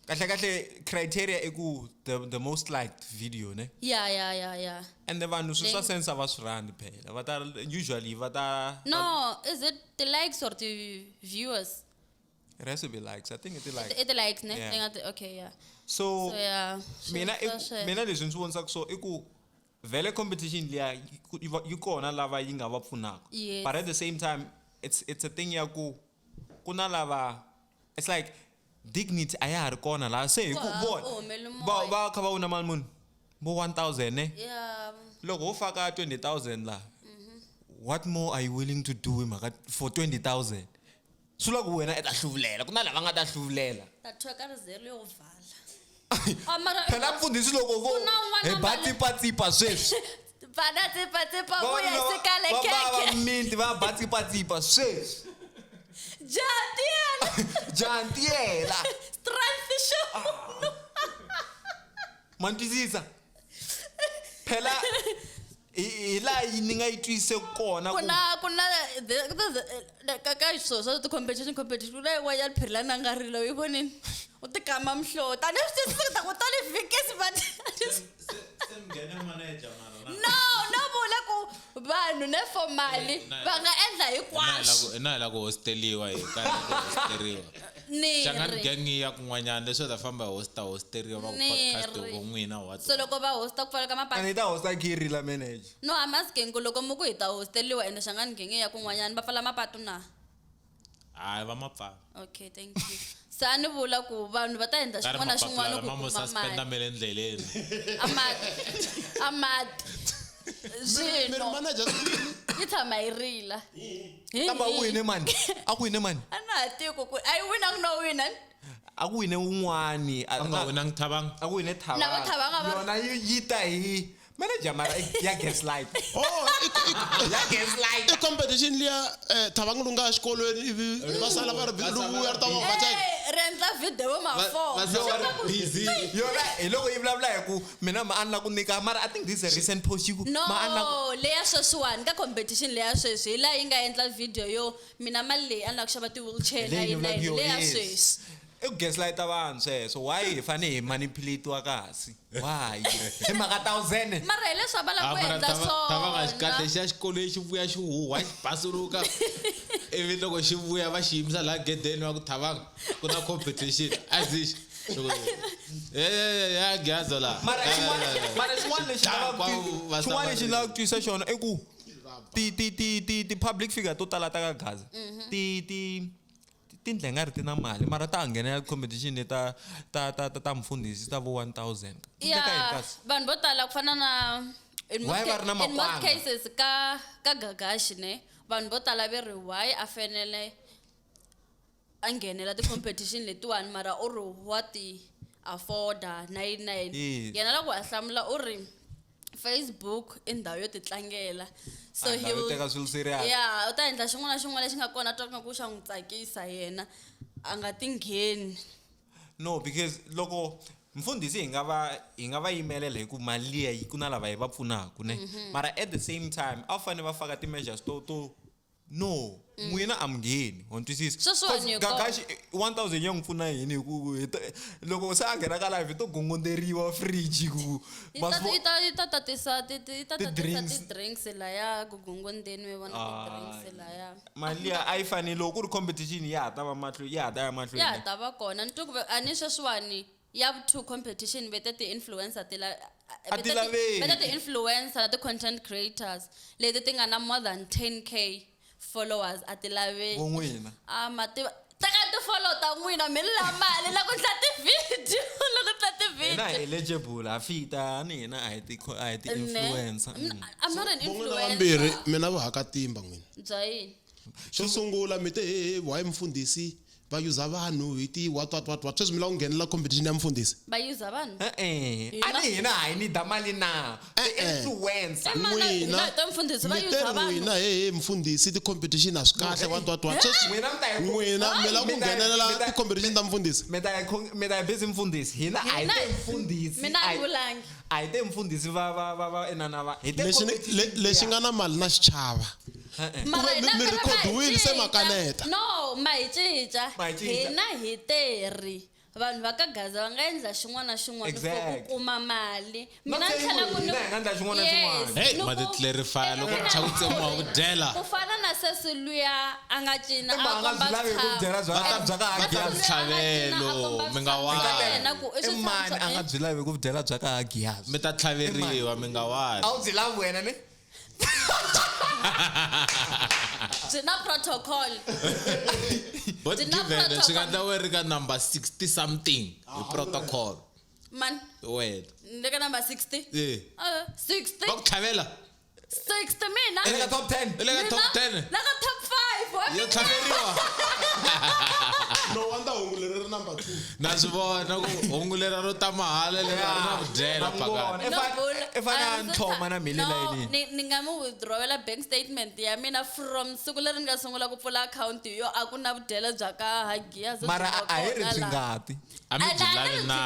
Kahle kahle criteria i ku the most liked video ne? ya ya ya ya And the vanhu swi swa Then- sense a va swi rhandzi phela. Va ta usually va ta No, is it the likes or the viewers? It has to be likes. I think it likes. It likes, ne? Yeah. They got the- okay, yeah. So So yeah. mina sure, i ku- sure. mina leswi ndzi vonisaka so i ku vhele competition liya yi kona lava yi nga va pfunaka. Yes. But at the same time it's a thing ya ku ku na lava it's like dignity a ya ha ri kona laha se hi ku Ku hava, vona u humele va moya. va kha va wina mali muni vo 1000 ne Yeah. loko ho faka 20000 laha what more are you willing to do hi mhaka for 20000 swi vula ku wena i ta hluvulela ku na lava nga ta hluvulela Ta thweka ri zero yo vala. Ah, mara phela mfundhisi loko vo Ku na un'wana hi ba mali- tsipatsipa sweswi Bana tsipa tsipa vuya Vavanuna sikale va va khekhe. miti va ba tsipatsipa sweswi Jatiela. jantiyela Strength show. ma ni twisisa phela hi laha ni nga yi twise kona ku Kuna kuna ka ka swilo swa ti competition competition ku na yin'wanyana phirila na nga rila u yi vonini u ti kama mihloti a ni swi twisisi ta ku tani vhikisi but no no vula ku vanhu ne for mali va nga endla hinkwaswo na hi la ku hosteliwa hi karhi ku hosteriwa Ni Shangani ri. gang ya kun'wanyana leswi va ta famba hi hosta hosteriwa va ku Ni podcast ri. vo n'wina what so loko va hosta ku pfala ka mapatu ni ta hosta khiri la manager no I'm asking ku loko mi ku hi ta hosteliwa ende Shangani gang ya kun'wanyana va pfala mapatu na hayi va mapfala okay thank you se a ni vula ku vanhu va ta endla Ka ri xin'wana na xin'wana mapapila ku lama mo kuma suspenda mali me le ndleleni a mati a mati Mi ri zwino manager yi tshama yi rila Hi kambe a ku hi. wine mani a ku wine mani a na ha tivi ku a yi winangi no wina A ku wine wun'wani A nga winangi Thabang. A ku wine Thabang. Na vo Thabang a va- Yona yi ta hi manager mara ya gaslight. Oh, Ya gaslight. i competition liya Thabang lu nga xikolweni ivi va sala va ri luya ri ta va va Eh, ri endla video ma Va- four. va sala va ri busy. Yona hi loko yi vulavula hi ku mina ma a ni la ku nyika mara I think this is a recent post yi ku No, ma a ni la ku leya sweswiwani ka competition leya sweswi hi laha yi nga endla video yo mina mali leyi a ni lava ku xava ti-wheelchair Leyi ni na vulaka yini yo, leya yes. sweswi. I ku gaslight vanhu sweswo why hi fane hi manipulatiwa kasi why hi mhaka 1000 Mara hi leswi a va lava Ah, ku mara endla Thabang a xi kahle swona. xi ya xikolweni xi vuya xi huhwa xi basuluka ivi loko xi vuya va xi yimisa laha gedeni va ku Thabang ku na competition a zi xi ya gaza la mara mara xin'wana lexi xin'wana lexi ni lavaka ku twisa xona i ku ti ti ti ti ti public figure to tala ta ka Gaza ti ti tindlela nga ri ti na mali mara ta nghenela competition leti ta ta ta ta ta mfundhisi ta vo 1000 Ya, vanhu vo tala ku fana na in Why most, va ri na in most makwanga? cases ka Gagashi ne vanhu vo tala ve ri why a fanele a nghenela ti-competition letiwani mara u ri wa ti afforda nine nine. Yes. Yena loko a hlamula u ri Facebook i ndhawu yo ti tlangela so A he ndhawu yo will- teka swilo serious. Yeah, u ta endla xin'wana na xin'wana lexi nga kona twa nga ku xa n'wi tsakisa yena a nga ti ngheni. No, because loko mfundhisi hi nga va yimelela hi ku mali liya yi ku na lava hi va pfunaka ne mara at the same time a wu fanele va faka ti-measures to no n'wina a mi ngheni wa ni twisisa Sweswiwani hi kona. Gagashi 1000 ya n'wi pfuna yini hi ku loko se a nghena ka live hi to gongonderiwa fridge ku Yi ta yi ta tatisa ti ti yi ta tatisa Ti-drinks. ti-drinks laya ku gongondeni mi vona ti-drinks laya. Mali liya a yi fanele loko ku ri competition ya ha ta va mahlweni ya ha ta ya mahlweni Ya ha ta va kona ni twa ku a ni sweswiwani ya two competition vete ti-influencer ti la A ti laveki. vete ti-influencer na ti-content creators leti ti nga na more than 10K followers a ti laveki. Vo n'wina. A ma tiva teka ti-follow ta n'wina mi ni la mali la ku endla ti-video la ku endla Hina hi ti-video. eligible ha fita ni hina a hi ti a hi ti-influencer. I'm not an Vo n'wina influencer. vambirhi mina vuhakatimba n'wina. Bya yini? Xo sungula mi te he why mfundhisi va yuza vanhu hi ti what what what what sweswi mi lava ku nghenela competition ya mfundhisi. Va yuza vanhu? E-e. A ni hina ha yi ni da mali na ti-influencer. Hina hi ta mfundhisi va mi te yuza vanhu. n'wina he mfundhisi ti-competition a swi kahle what what what sweswi N'wina mi ta hi n'wina mi lava ku Mi ta- nghenelela mi ta- ti-competition ta mfundhisi. mi ta hi mi ta hi busy mfundhisi hina a hi te mfundhisi Mina a ni vulangi. a hi te mfundhisi va va va va inana va hi te Lexi competition lexi nga na mali na xichava. Mara Kumbe hina mi phela va hi rhikhodiwile se cinca. makaneta. No, ma hi cinca. Ma hi cinca. Hina hi teri vanhu va ka Gaza va nga endla xin'wana na xin'wana for ku Exact. kuma mali. Not Mina ni saying tlhela ku ku ni hina hi nga endla xin'wana na Yes, xin'wana. Hey, ni ma ku- ti clarify loko Eka cha ku tsemiwa ku dyela. Ku fana na sesi luya a nga cina I a ma nga komba byi lavi ku switlhavu. byela bya bya ka Va ta Hagias. ntlhavelo, mi nga Swa wari. yena ku i I mani a nga switlhavu byi lavi ku byela bya ka Hagias. Mi ta tlhaveriwa mi nga wari. A wu byi lavi wena ne? byi na protocol. But Byi na given swi nga protocol. endla we ri ka number 60 something hi protocol. Man, Wena. ni le ka number 60. Eh. 60. Va ku tlhavela. 60 mina. I le ka top 10. I le ka top 10. La ka top 5. wa Yo mina. tlhaveriwa. No wonder hungu leri ri number 2. Na swi vona ku hungu lera ro ta mahala leri a ri na vudyela phakati. I No, bula. i fane a A ndzi ntlhoma na mhile No, layinini. ni nga mi withdrawela bank statement ya mina from siku leri ni nga sungula ku pfula akhawunti yo a ku na vudyela bya ka Hagias byi Mara nga a hi ri kona byi laha. ngati. A mi byi lavi na.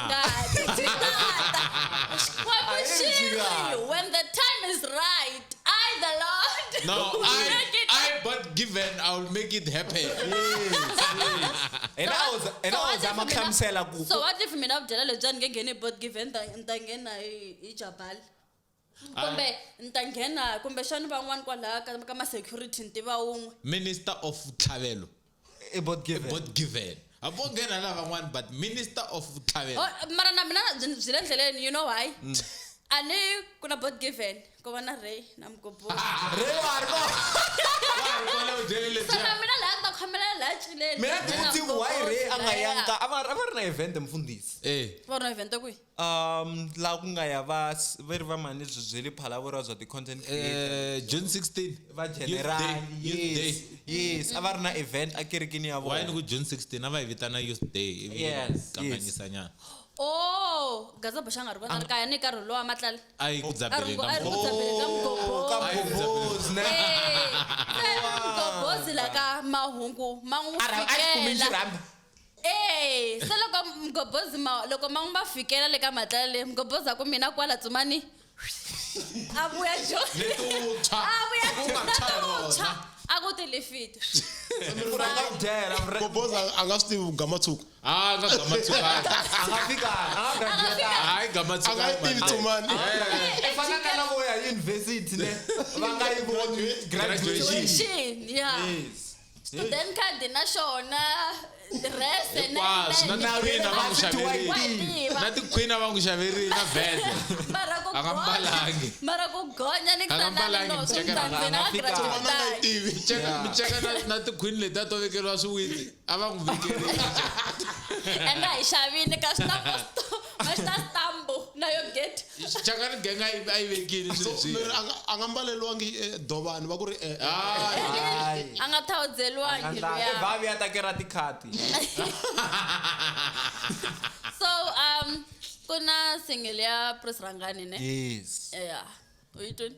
Xikwembu A hi ri xi byi ri, ngati. when the time is right, I the Lord No, will make it I but given I will make it happen. Hina a wu za- hina a wu zama ku hlamusela ku So what if mina vudyela lebyiya ni nge ngheni hi bot given ni ta nghena hi Jabali kumbe ni ta nghena kumbexani van'wani kwalaya ka ma-security ni tiva wun'we. Minister of Tlhavelo. i bot given. But given. A vo nghena na van'wani but Minister of Tlhavelo. Oh, mara na mina byi le ndleleni you know why? A ni ku na bot given ku va na Ray na Mgobhozi. Ray wa ha ri kona. Wa ha ri kona vudyeli So lebyiya. na mina laha ni ta ku khamela laha cileni Mina ndzi vutsi ku why Ray a nga yangi ka a va ri na event mfundhisi. Eh. Va ri na event kwihi? Laha ku nga ya va va ri va mani byi byeli phalavura bya ti-content creator. June 16. Va general. Youth Day. Yes. Yes, a va ri na event a kerekeni ya Why ni vona. ku June 16 a va yi vitana Youth Day ivi Yes, kanganyisa nyana. Oh, Gaza boxa nga ri kona ri kaya ni nkarhi lowa matlala. A yi ku dzabeleni ka A ri ku mugobhozi. dzabeleni ka Oh, ka mugobhozi. mugobhozi ne. Eh, se mugobhozi la ka mahungu ma n'wi A a xi kumi fikela. xirhambo. Eh, se loko mugobhozi ma loko ma n'wi va fikela le ka matlala le mugobhozi a ku mina kwala tsumani a vuya joni. Letintshwa. A vuya U nga tshwa hi rona. letintshwa. A ku tilifiti. Ku rhanga ku dyela, Goboza a nga swi tivi ku gama tshuka. Ah, nga gama tsukani. a nga fikanga, a nga graduate-anga. Hayi gama A nga yi tsukani. tivi tsumani. I fana na lavo ya university ne va nga yi voni graduation. Graduation, yeah. Yes. Student card na xona rese Hinkwaswo, na tikhwini a va n'wi xaverile. Wa tiva. Na tikhwini a va n'wi xaverile na vhese. Mara ku A nga gonya- mbalangi. mara ku gonya ni A nga mbalangi, no swi miceka ndzandzeni a nga a fikanga. Tsumani a nga yi graduate tivi. Miceka na tikhwini letiya to vekeriwa swiwitsi a va n'wi vekerile. ende a hi xavini ka swi na posto ma xi na stambo na yo get Chakani gang a yi vekile swilo So, leswiya. miri a nga mbaleliwangi dovani va ku ri Hayi. a nga thawuzeliwangi I vavi ya takera tikhati. So ku na single ya Prince Rhangani ne? Yes. Yeah. U yi twini?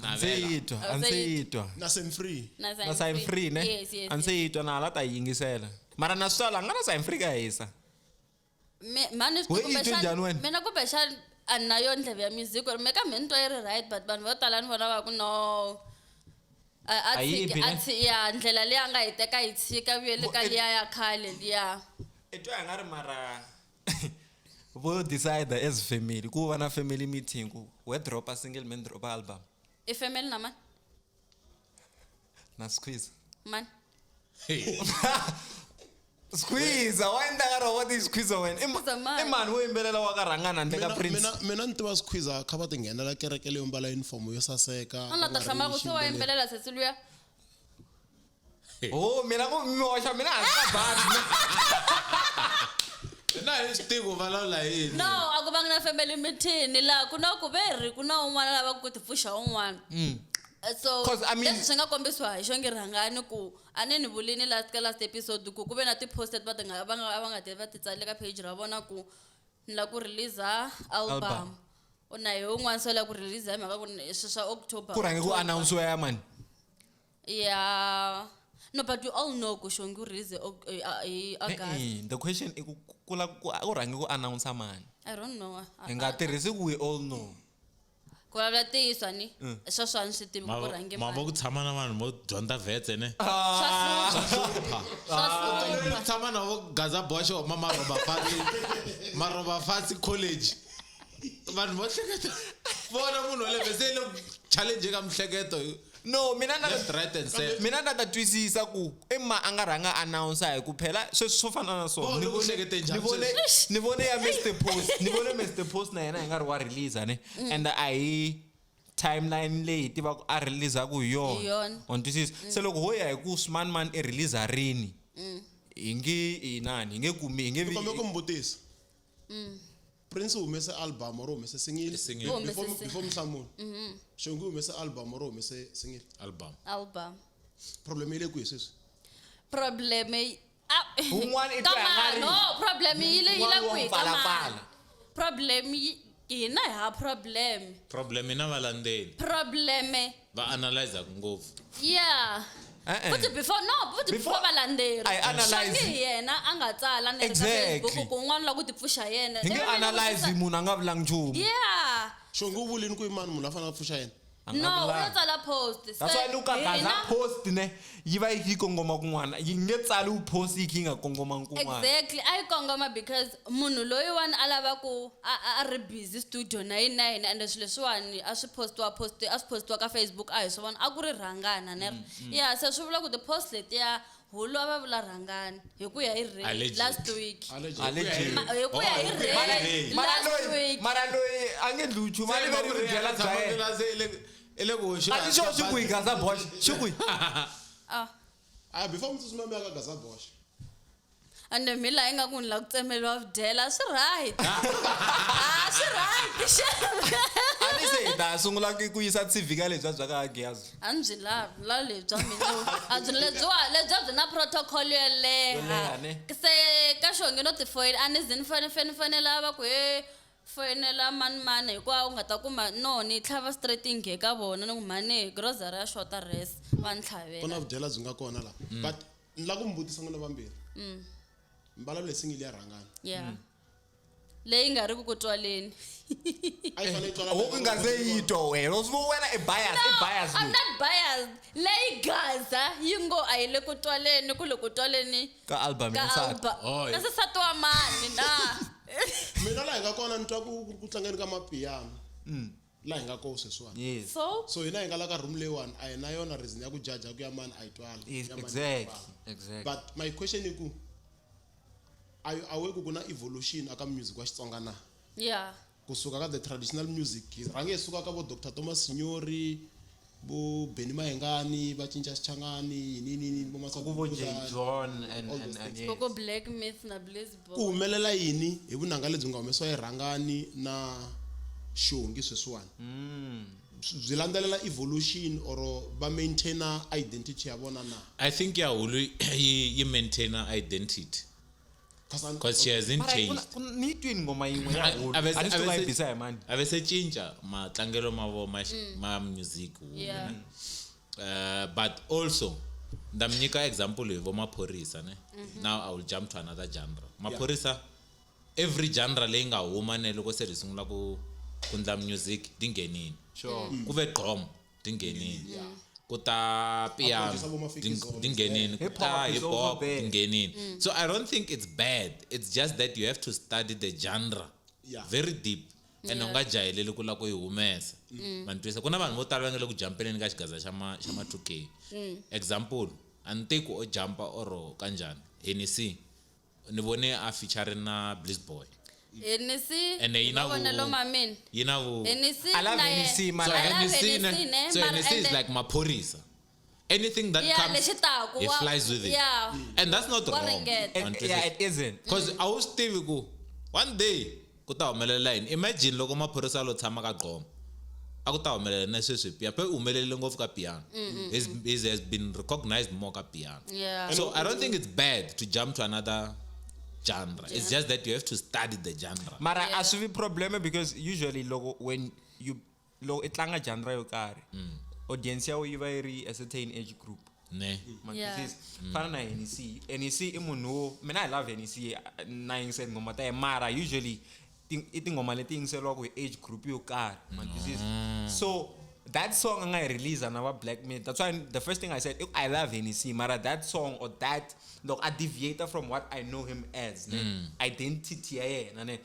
A ndzi yi twa, a ndzi yi twa. na sem free. Na Na sign free ne? Yes, yes. A ndzi yi twa na hala ta yi yingisela. Mara na swi twala a nga na sign free ka hisa. Mani We yi twe njhani wena? mina kumbexani a ni na yo ndleve ya music or me kambe ni twa yi ri right but vanhu vo tala ni vona va ku no a A yi tshiki bi a ne? ya ndlela leyi a nga yi teka yi tshika vuyele ka Bo- liya ya khale liya I twa i nga ri mara vo decide as family ku va na family meeting ku we dropa single man dropa album i family na mani na squeeze. mani Squeeze, wa endla ka rona ti squeeze wena. Squeeze mani? I mani wo yimbelela wa ka rhangana handle ka Mina Prince. mina ni tiva squeeze kha va ti nghenela kereke leyo mbala uniform yo saseka. a nga ta hlamala ku se wa yimbelela sesi luya Oh, mina ku mi hoxa mina hansi ka bazi. Na hi swi tivi ku vulavula hi yini. No a ku vangi na family meeting laha ku na ku ve ri ku na un'wana lava ku ti pfuxa un'wana so 'Cause, I mean- leswi swi nga kombisiwa hi xongi rhangani ku a ni ni vulini last ka last episode ku ku ve na ti-post leti va ti nga va nga va nga ti va ti tsale ka page ra vona ku ni lava ku release album Album. u na hi un'wana se u lava ku release hi mhaka ku swi swa October Ku rhange ku announce ya mani. yeah no but we all know ku xongi u release hi August Eh, the question i ku ku la ku ku rhange ku announce mani. I don't know Hi nga tirhisi ku we all know. Ku vulavula ntiyiso ni sweswo a ni swi tivi ku ku rhange Ma mani vo ku tshama na vanhu vo dyondza vhetse ne. Swa hlupha. Swa hlupha. Ku tshama na vo Gaza Boxo ma Maroba Fatsi Maroba Fatsi College. Vanhu vo hleketa vona munhu wa le se le challenge ka mihleketo No, mina na left right and center. mina na ta twisisa ku i ma a nga rhanga announce hi ku phela sweswi swo fana na swona. Oh, Ni le ku hleketeni njhani ni vone ni vone ya Mr Post, ni vone Mr Post na yena hi nga ri wa release ne. And a hi timeline leyi hi tivaka a release-aku hi Hi yona. yona. Wa ni twisisa? Se loko ho ya hi ku Sman Man i release rini. Hi nge inani, hi nge kumi, hi nge vi Ni kombela ku mi vutisa. Prince u humese album or u humese single? Single. U humese Before single. before Mhlamulo. Xongi u humese album or u humese single? Album. Album. Problem yi le kwihi sweswi? Problem Wun'wana i twa Ka i nga ri- no problem yi le yi le Wun'wana wa kwihi ka mpfalapfala. mani problem yi hina hi ha problem Problem i na valandzeli problem va analyze ngopfu. yeah Eh-eh. futhi before no futhi Before- before valandzeri I analyze. Xongi hi yena a nga tsala ni ri ka Exactly. Facebook ku un'wana la ku ti pfuxa yena Hi nge Ivi mina analyze vutisa- munhu a nga vulangi nchumu. yeah Xongi u vulini ku i mani munhu la fanele a pfuxa yena? A nga no u lo vulangi. tsala post That's why loko a gaza hina- post ne yi va yi kongoma kun'wana yi nge tsali u post yi kha yi nga kongomangi kun'wana. Exactly a yi kongoma because munhu loyiwani a lava ku a ri busy studio na yini na yini ende swilo leswiwani a swi postiwa post a swi postiwa ka Facebook a hi swi vona a ku ri rhangana ne ya se swi vula ku ti-post letiya hulo a va vula rhangana hi ku ya hi Ray Allegedly. last week Allegedly. Hi ku ya hi Ray Mara last loyi week mara loyi a nge dli nchumu a ni veri vudyela bya yena. Se i le ku A ni xo xi kwihi Gaza Box xi kwihi? Ah. A before mi tsutsuma mi ya ka Gaza Boxa. Ande mi laha ingaku ni la ku tsemeriwa vudyela swi right. A swi right xana. A ni se hi ta sungula ku yisa TV ka lebya bya ka Giyazi. A ni byi lavi la lebya mina a byi lebyiwa lebya byi na protocol yo Yo leha, leha ne? se ka xongi no ti foyina a ni ze ni fane fane fanela va ku he foyinela mani mani hikuva u nga ta kuma no ni tlhava straight inghe ka vona ni ku mhani grocery ya xota res va ni Ku tlhavela na vudyela byi nga kona laha. But ni lava ku mi vutisa n'wina vambirhi. Mi vulavula hi single ya Rhangani. ya leyi nga ri ku ku twaleni A yi fanele yi twala. Wo ku nga se yi twa wena. Swi wena i bias, i bias. I'm not biased. Leyi Gaza yi ngo a yi le ku twaleni ku le ku twaleni Ka album ka ya nsati. album. Oh, Kasi nsati wa mani na. Mina laha hi nga kona ni twa ku tlangeni ka mapiano. Laha hi nga kona sweswiwani. Yes. So So hina hi nga la ka room leyiwani a hi na yona reason ya ku judge ku ya mani a yi twali. Yes, ya mani a yi exactly. twali. Exactly. But my question i ku are you aware ku ku na evolution aka music wa Xitsonga na? yeah. Kusuka ka the traditional music hi rhange hi suka ka vo Dr Thomas Sinyori vo Benny Mayengani va cinca Xichangani yini yini yini vo Ku vo J John and All and those and things. yes. Koko Black Myth na Bliss Ku Boy. humelela yini hi vunanga lebyi nga humesiwa hi Rhangani na Xongi sweswiwani? Byi landzelela evolution or va maintaina identity ya vona na? I think ya hulu yi maintaina identity 'Cause because she hasn't Mara changed. ni yi twini ngoma yin'we ya hulu. A ni swi tivi va yi bisa hi mani. A ve se cinca matlangelo ma vo ma music Yeah. But also nda mi nyika example hi vo Maphorisa ne. Now I will jump to another genre. Maphorisa every genre leyi nga huma ne loko se ri sungula ku ndla music ti nghenini. Sure. Ku ve gqom ti nghenini. Ku ta piano producer vo Mafikizolo ti nghenini, ku Hip ta hop is hip hop over there. ti nghenini. So I don't think it's bad. It's just that you have to study the genre Yeah. very deep and u nga jaheleli ku lava ku yi humesa. Ma ni twisisa? Ku na vanhu vo tala va nga le ku jumpeleni ka xigaza xa ma xa ma 2K. Example, a ni tivi ku o jumpa or kanjhani. Hennessy ni vone a feature na Bliss Boy. Hennessy. Ene yi na mavonelo ma mina. Yi na vu Hennessy I love na ye- Hennessy, mara- So I love Hennessy, Hennessy, ne, so mara Hennessy and is like Maphorisa. Anything that Yeah, comes, lexi taku, he flies with it. Yeah. And that's not Wa wrong. ringeta. Yeah, it isn't. Because a wu swi tivi ku one day ku ta humelela yini. Imagine loko maphorisa lo tshama ka gqoma. A ku ta humelela na sweswi piano. Pe u humelele ngopfu ka piano. He's has been recognized more ka piano. Yeah. So I don't think it's bad to jump to another genre. It's just that you have to study the genre. Mara a swi vi problem because usually loko when you loko i tlanga genre yo karhi audience ya wena yi va yi ri a certain age group. Ne. Ma Yeah. twisisa? Fana na Hennessy. Hennessy i munhu wo mina I love Hennessy na yingisela tinghoma ta yena mara usually i tinghoma leti yingiseriwaka hi age group yo karhi. Ma twisisa? So that song a nga yi release na va Black Myth. That's why the first thing I said, I love Hennessy mara that song or that loko a deviate from what I know him as ne identity ya yena ne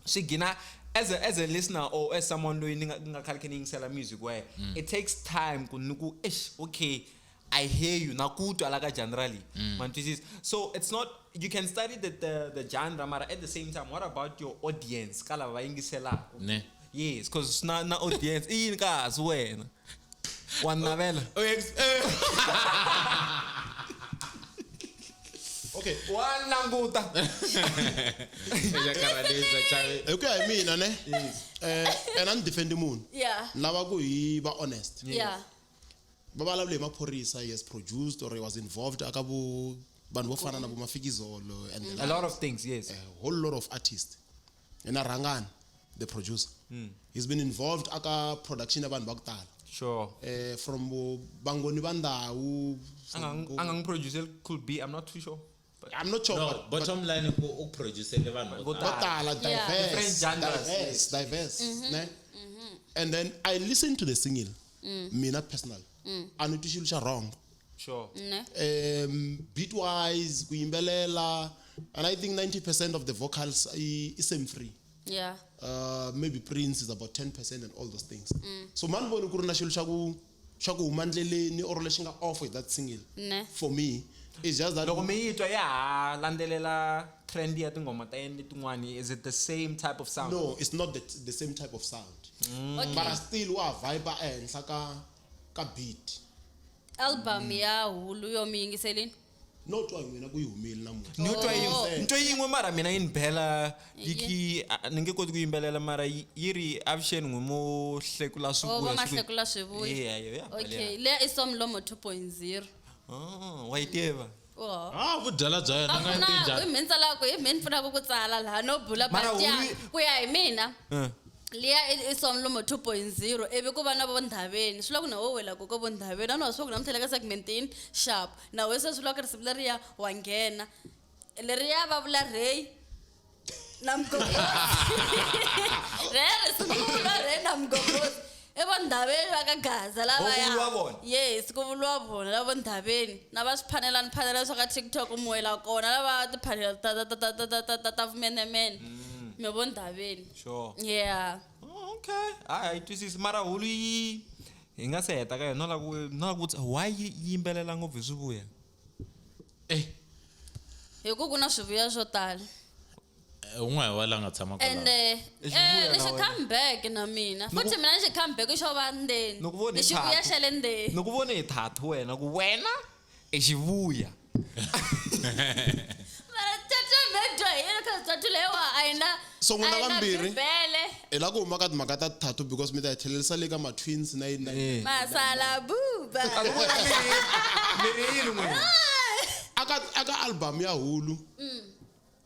swi gina as a listener or as someone loyi ni nga khale kha ni yingisela music wa yena it takes time ku ni ku eish okay I hear you na ku twa la ka genre leyi ma ni twisisa so it's not you can study the genre mara at the same time what about your audience ka lava va yingiselaka Ne. yes cause na audience i yini kasi wena wa navela Okay. wa languta Hi ku ya hi mina ne and a ni defend munhu. Yeah. Ni lava ku hi va honest. Yeah. Va vulavule hi Maphorisa he has produced or he was involved aka vo vanhu vo fana na vo Mafikizolo and the a lot of things yes a whole lot of artists. Yena Rhangani the producer. He's been involved aka production ya vanhu va ku tala. sure From vo Vangoni va Ndhawu a nga n'wi producer could be I'm not too sure but I'm not sure No, but bottom line ku u producele vanhu vo Vo tala. vo tala Yeah. diverse Different genres, diverse ne and then I listen to the single mina personal a ni twi xilo xa wrong sure Ne. Beat wise ku yimbelela and I think 90% of the vocals i same free Yeah. Maybe Prince is about 10% and all those things. So mani voni ku ri na xilo xa ku xa ku huma ndleleni or lexi nga off with that single. Ne. For me, it's just that loko mi yi twa ya ha landzelela trend ya tinghoma ta yena letin'wani is it the same type of sound no, it's not the same type of sound. Okay. But I still wa vibe ehenhla ka beat. Album ya Hulu yo mi yingiselini. No twa hi n'wina ku yi humile namuntlha. Ni twa Oh. yin'we, ni twa yin'we mara mina yi ni bela yi ki ni nge koti ku yimbelela mara yi ri avuxeni n'wi mo hlekula Oh, swivuya. vo mahlekula swivuya. Yeah, yeah, yeah. Okay, leya i Somlomo 2.0. Oh, wa yi tiva. Oh. Ah, vudyala bya yena A nga ku na ti hi njhani mheni tsalaka hi mheni pfunaka ku tsala laha no bula Mara but ya Hulu- ku ya hi mina Eh. liya i Somlomo 2.0 ivi ku va na vondhaveni swi vula ku na wo wela ku ko vondhaveni a ni wa swi ku namuntlha le ka segmentini sharp na we se swi vula ku risimu leriya wa nghena leriya va vula rey na mgogozi re risimu ku vula rey na mgogozi i vondhaveni va ka gaza Oh, ku lavaya vuriwa vona? yes ku vuriwa vona lava vondhaveni na va swiphanelani phanela swa ka tiktok mi wela kona lava tiphanela ta vumenemene mi vondhaveni Sure. yeah Oh, okay. Hayi, yi twisisi mara Hulu yi hi nga se heta ka yona no lava ku no lava ku vutisa why yi yimbelela ngopfu hi swivuya? Eh, hi ku ku na swivuya swo tala un'we hi wa la nga tshama ende kwalaho. I xivuya ni na xi wena. comeback na mina futhi mina ni xi comeback xo va ndzeni Ni ku vone ni hi xivuya thathu. xa le ndzeni Ni ku vone hi thathu wena ku wena i xivuya. mara tata medwa hi yena kha tatu leyiwa a yi na So n'wina a yi na vambirhi? bibele Hi la ku huma ka timhaka ta tattoo because mi ta hi tlhelerisa le ka ma-twins na yini na yini. Eh. masala buba A ni ku vona mi ri yini n'wina? Aka album ya Hulu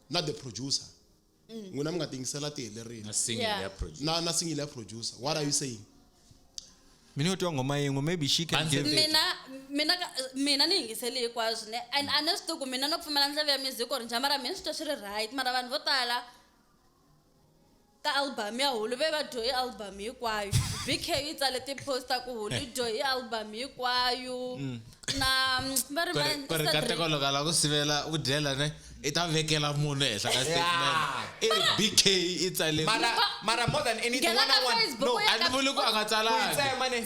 na the producer. N'wina mi nga tingisela ti helerile. Na single Yeah. ya producer. Na single ya producer. What are you saying? Mina yo twa nghoma yin'we maybe she can Answer give it. Mina ni yingiseli hinkwaswo ne and a ni swi tivi ku mina no pfumela ndleve ya music or njhani mara mina swi twa swi ri right mara vanhu vo tala ka album ya Hulu ve va dyohi album hinkwayo BK yi tsale ti-post ta ku Hulu yi dyohi album hinkwayo na va ri Ku ri kateko loko a lava ku sivela vudyela ne i ta vekela munhu ehenhla ka statement i ri BK i tsale Mara more than anything Nghena one ka on one. Facebook No, u ya a ni vuli ku a nga ku yi tsalangi tsema ne.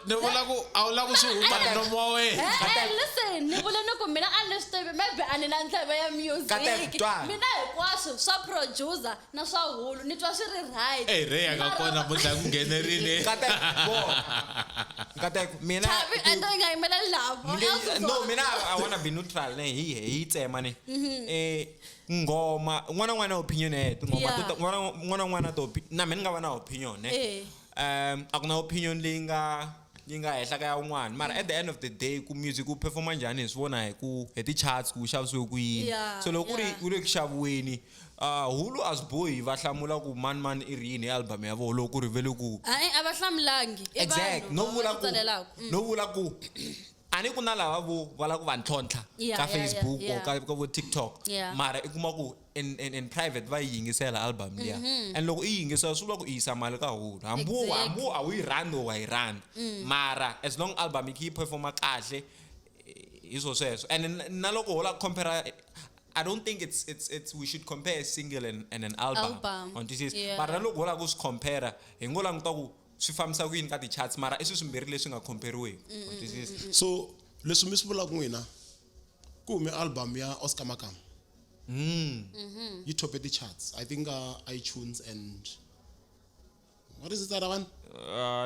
Ni vula ku a wu lavi ku swi huma hi nomu wa wena Eh, eh, listen ni vule ni ku mina a ni swi tivi maybe a ni na ndleve ya music Kateko, twana. mina hinkwaswo swa producer na swa Hulu ni twa swi ri right Eh, Ray a nga Mara kona namuntlha ku nghenerile Nkateko, bo. Nkateko, mina Chavi and i nga yimelela lavo No, mina I wanna be neutral ne hi yi tsema ne. Eh ngoma n'wana na n'wana opinion ya yena tingoma Yeah. to ta n'wana n'wana na n'wana to na mina ni nga va na opinion ne. Eh. A ku na opinion leyi nga yi nga henhla ka ya un'wana mara at the end of the day ku music wu performa njhani hi swi vona hi ku hi ti-charts ku wu xavisiwe ku yini Yeah, so loko ku ri yeah. wu le ku xaviweni Hulu a swi bohi va hlamula ku mani mani i ri yini hi album ya vona loko ku ri ve le ku Hayi a va hlamulangi i exact vanhu no va vula va ku tsalelaka. no vula ku a ni ku na lava vo va lava ku va ntlhontlha Yeah, ka yeah, yeah, Facebook or yeah. ka vo TikTok Yeah. mara i kuma ku in private va yi yingisela album liya and loko i yi yingisela swi vula ku i yisa mali ka Hulu hambi wo hambi wo a wu yi rhandzi or wa yi rhandza mara as long album yi kha yi performa kahle hi swo sweswo and na loko ho la compare I don't think it's we should compare a single and an album. Album. On this is Yeah. mara na loko ho lava ku swi compare hi ngo languta ku swi fambisa ku yini ka ti-charts mara i swilo swimbirhi leswi nga compariweki. On this is So leswi mi swi vulaka n'wina ku hume album ya Oscar Makam. Yi tope ti-charts. I think iTunes and what is it that one?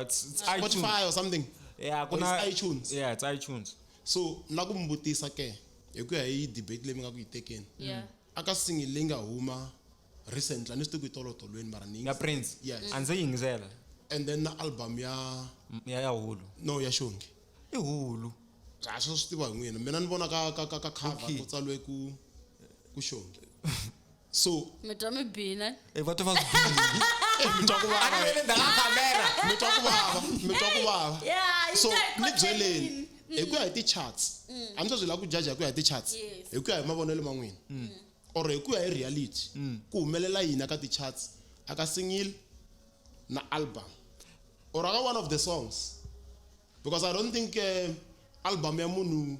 It's iTunes. Spotify or something. Yeah, Or ku na it's iTunes. Yeah, it's iTunes. So na ku mi vutisa ke hi ku ya hi debate leyi mi nga ku yi tekeni. Yeah. Aka single leyi nga huma recently a ni swi tivi ku yi tolotolweni mara ni Ya Prince. Yes. A ndzi yingisela. And then na album ya Ya Hulu. no ya Xongi. I Hulu. A swi swi tiva hi n'wina mina ni vona ka cover Okay. ku tsaliwe ku Xongi. So mi twa mi bina Eh va twa va swi bini. mi twa ku A vava ni ve le ndzhaku ka camera. mi twa ku vava mi twa ku vava. Yeah, yi So ta hi ni byeleni khotelini. hi ku ya hi ti-charts a ni ta byi lava ku judge hi ku ya hi ti-charts Yes. hi ku ya hi mavonelo ma n'wina or hi ku ya hi reality ku humelela yini aka ti-charts aka single na album or aka one of the songs because I don't think album ya munhu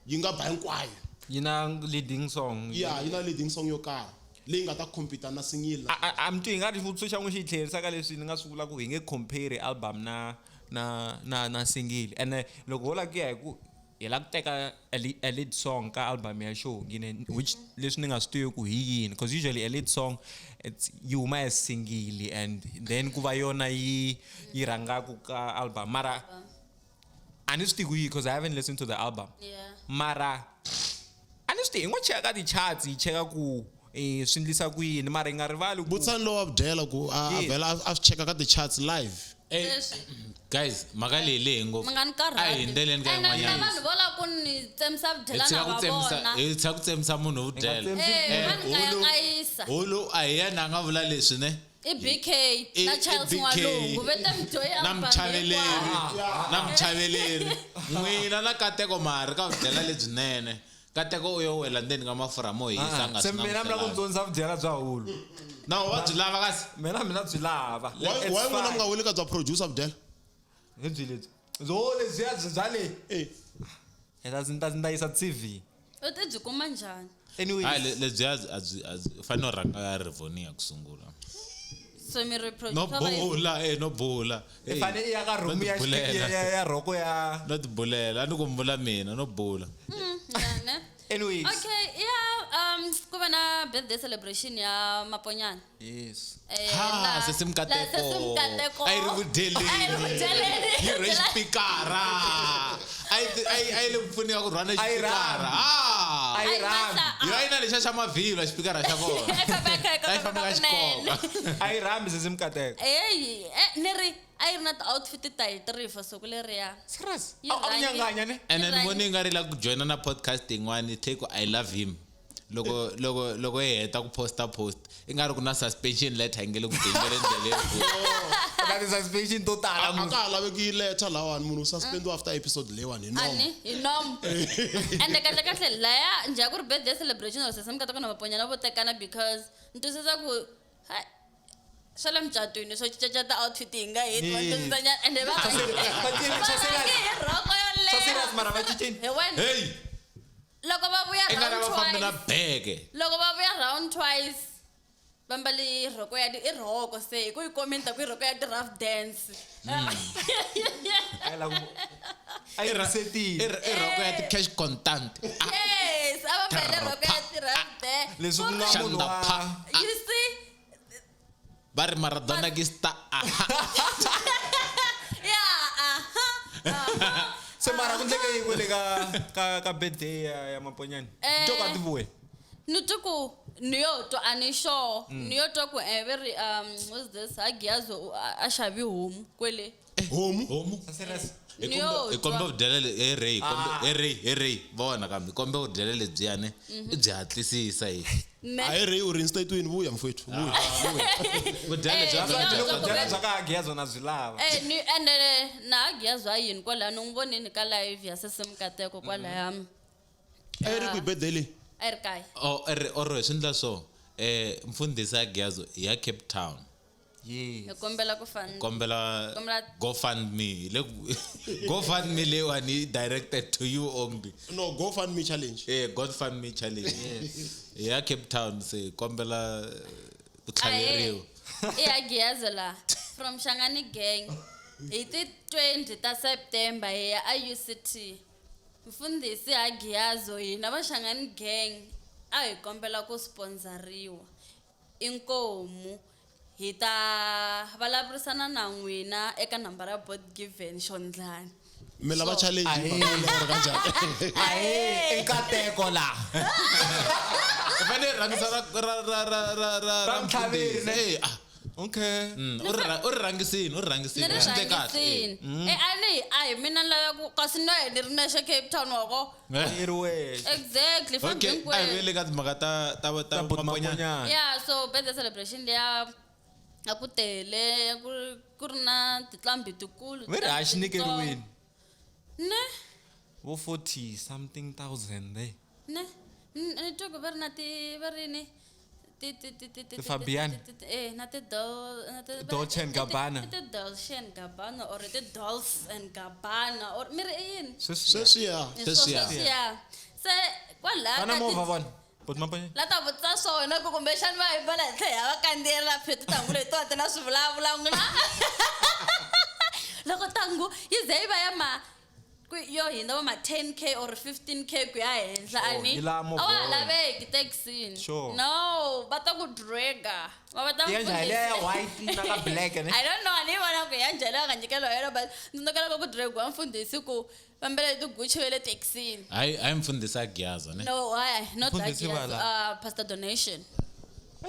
yi nga ba hinkwayo Yi na leading song. ya yi na leading song yo karhi leyi nga ta compete na single A mi twi hi nga ri xivutiso xa n'wi xi yi tlherisa ka leswi ni nga swi vula ku hi nge compare album na single ene loko ho lava ku ya hi ku hi lava ku teka a lead song ka album ya Xongi ne which leswi ni nga swi tivi ku hi yini because usually a lead song it's yi huma as single and then ku va yona yi rhangaku ka album mara A ni swi tivi ku yi because I haven't listened to the album. Yeah. Mara a ni swi tivi hi ngo cheka ka ti-charts hi cheka ku swi endlisa ku yini mara hi nga rivali ku Butsani lowa vudyela ku a a Yes. vhela a swi cheka ka ti-charts live. Eh, Leswi. guys mhaka leyi lehe ngopfu Mi nga ni a hi karhati. hindzeleni ka Ene na yin'wanyana vanhu vo lava ku ni tsemisa hi vudyelana tshika ku va tsemisa vona. hi tshika ku tsemisa munhu vudyela tsemisi Eh, va ni Hulu- kayakayisa. hulu a hi yena a nga vula leswi ne I BK I- na i Charles BK. N'walungu ve te mudyohi na album muchaveleri hinkwayo. na muchaveleri n'wina na kateko mari ka vudyela lebyinene kateko u yo wela ndzeni ka mafurha mo hisa a nga se swi mina mi lava ku langutelanga. tsonisa vudyela bya hulu na wa byi lava kasi mina byi lava Why It's why n'wina fine. mi nga weli ka bya producer vudyela? Hi byi lebyi byo lebyiya byi bya le Eh. Hi ta ni ta yisa TV U ti byi kuma njhani? anyways hayi lebyiya a byi a byi u fanele u rhanga ya rivonia ku sungula So mi ri no producer va yi- bula eh no bula i fanele i ya ka room No ya tibulela. ya rhoko ya no tibulela a ni ku mbula mina no bula Yeah, ne? anyways Okay, yeah, ku va na birthday celebration ya Maponyana. yes Eh, ha la- sesi la Mkateko Sesi Mkateko. a yi ri ku A yi ri ku dyeleni. yi rhwe xipikara a yi le ku pfuniwa ku rhwala A yi xipikara rhambi. ha A yi A yi rhambi. basa- yo a yi na lexa xa mavhilwa xipikara xa kona A yi famba yi kha yi A yi famba koka ka kunene. xikoka a yi rhambi sesi Mkateko Eyi, ni ri a yi ri na ti-outfit ta hi three for siku leriya. serious Yi a ku rhangi- nyanganya ne ene ni Yi vone yi nga ri la ku joyina na podcast yin'wani take I love him loko loko loko yi heta ku posta post i nga ri ku na suspension letter yi nge le ku teni nga le ndleleni na ti-suspension to tala A mu ka ha laveki letter lawani munhu u suspendiwa after episode leyiwani hi A nomu. ni hi nomu ende kahle kahle laya njhe a ku ri birthday celebration or Sesi Mkateko na Maponyana vo tekana because ni twisisa ku hayi, swa le mucatwini swo cincacinca ti-outfit hi nga heti wa Yes. twisisa nyana ende va Swa serious, va rhange hi rhoko yo swa serious leha mara va cincini hi wena hey loko va vuya i nga ri round va fambi na twice bege loko va vuya round twice va mbale rhoko ya i rhoko se hi ku yi commenta ku i rhoko ya ti-rough dance A yi lava ku- a yi resetile i rhoko ya ti-cash contant Yes, a va mbale rhoko ya ti-rough dance leswi ku nga munhu Xanda wa pa. You see? Va ri maradona ki star aha Yeah, aha. Aha. Se mara ku ndleke yi kwele ka ka ka birthday ya Maponyana Eh. to ka tivuwe Ni twa ku ni yo twa a ni sure. Ni yo twa ku ve ri what's this? Hagiyazo a xavi homu kwele. Homu. homu serious hi Ni yo kombe hi kombe twa. vudyele le hey Ray kombe hey Ray hey Ray vona kambe hi kombe vudyele lebyiyani i byi hatlisisa hi Ne. A hi ri u reinstatewini vuya mfowethu vuya. vudyele Eh, bya ni yo twa ku vudyela ve- bya ka Hagiyazo na byi lava Eh, ni ende na Hagiyazo a yini kwalaya ni n'wi vonini ka live ya Sesi Mkateko kwalaya. A yi ri kwihi birthday leyi? A yi ri kaya. oh or swi endla so mfundhisi Hagiyazo hi ya Cape Town yes Hi kombela ku fana. kombela Kombela- GoFundMe hi le ku GoFundMe leyiwani yi directed to you only No, GoFundMe challenge. GoFundMe challenge hi ya Cape Town se kombela ku tlhaveriwa I Hagiyazo la from Shangani Gang. Hi ti 20 ta September hi ya a UCT. Mfundhisi Hagiyazo hina va Shangani Gang a hi kombela ku sponsoriwa. Inkomu hi ta vulavurisana na n'wina eka nambara ya board given xondlani. Mi lava So- challenge Ahee. hi mhaka yaleyo or kanjhani? ahe i nkateko la i fanele i rhangisa ra ra ra ra ra ra Ra mtlhaveri, ne? Eh, ah. okay U ri rhangisini u ri Ni rhangisini ri swi endle kahle eh. rhangisini. Eh a ni a hi mina ni lava ku kasi no ni ri nexe Cape Town wako. i ri wexe Exactly, fambi okay a hi hinkwenu. vuyele ka timhaka ta ta ta Ta Bot Maponyana. Maponyana. Yeah, so birthday celebration liya a ku tele ku ri na tinqambi tikulu ve ri ha xi tinqambi nyikeriweni titsongo. Ne vo 40 something thousand eh ne ni twa ku va ri na ti va ri ni ti ti ti ti ti Ti Fabian? eh na ti Dol na ti Dolce and Gabbana. ti Dolce and Gabbana or ti Dolce and Gabbana or mi ri i yini sweswi Sweswiya. Sweswiya. sweswiya se kwalaya va na ka movha ti- vona Bot Maponyana la ta vutisa swona ku kumbexani va hi vala hi tlhela hi va kandziyela pheti tangu leti wa ti na swi vulavula n'wina loko tangu yi ze yi va ya ma Ku yo hindza va ma 10K or 15K ku ya henhla Sure, a ni yi lava a movha wa ha wa wena. laveki taxini. Sure. No, va ta ku draga. Va ta Ya njhani liya ya white na ka black ne? I don't know, a ni yi vona ku ya njhani va nga nyikela yona but ndzi nokela ku dragiwa mfundhisi ku vambele ti-Gucci va le taxini. Hayi hayi mfundhisi a giyaza ne No, why? Not that Mfundhisi yes. va la. Pastor donation.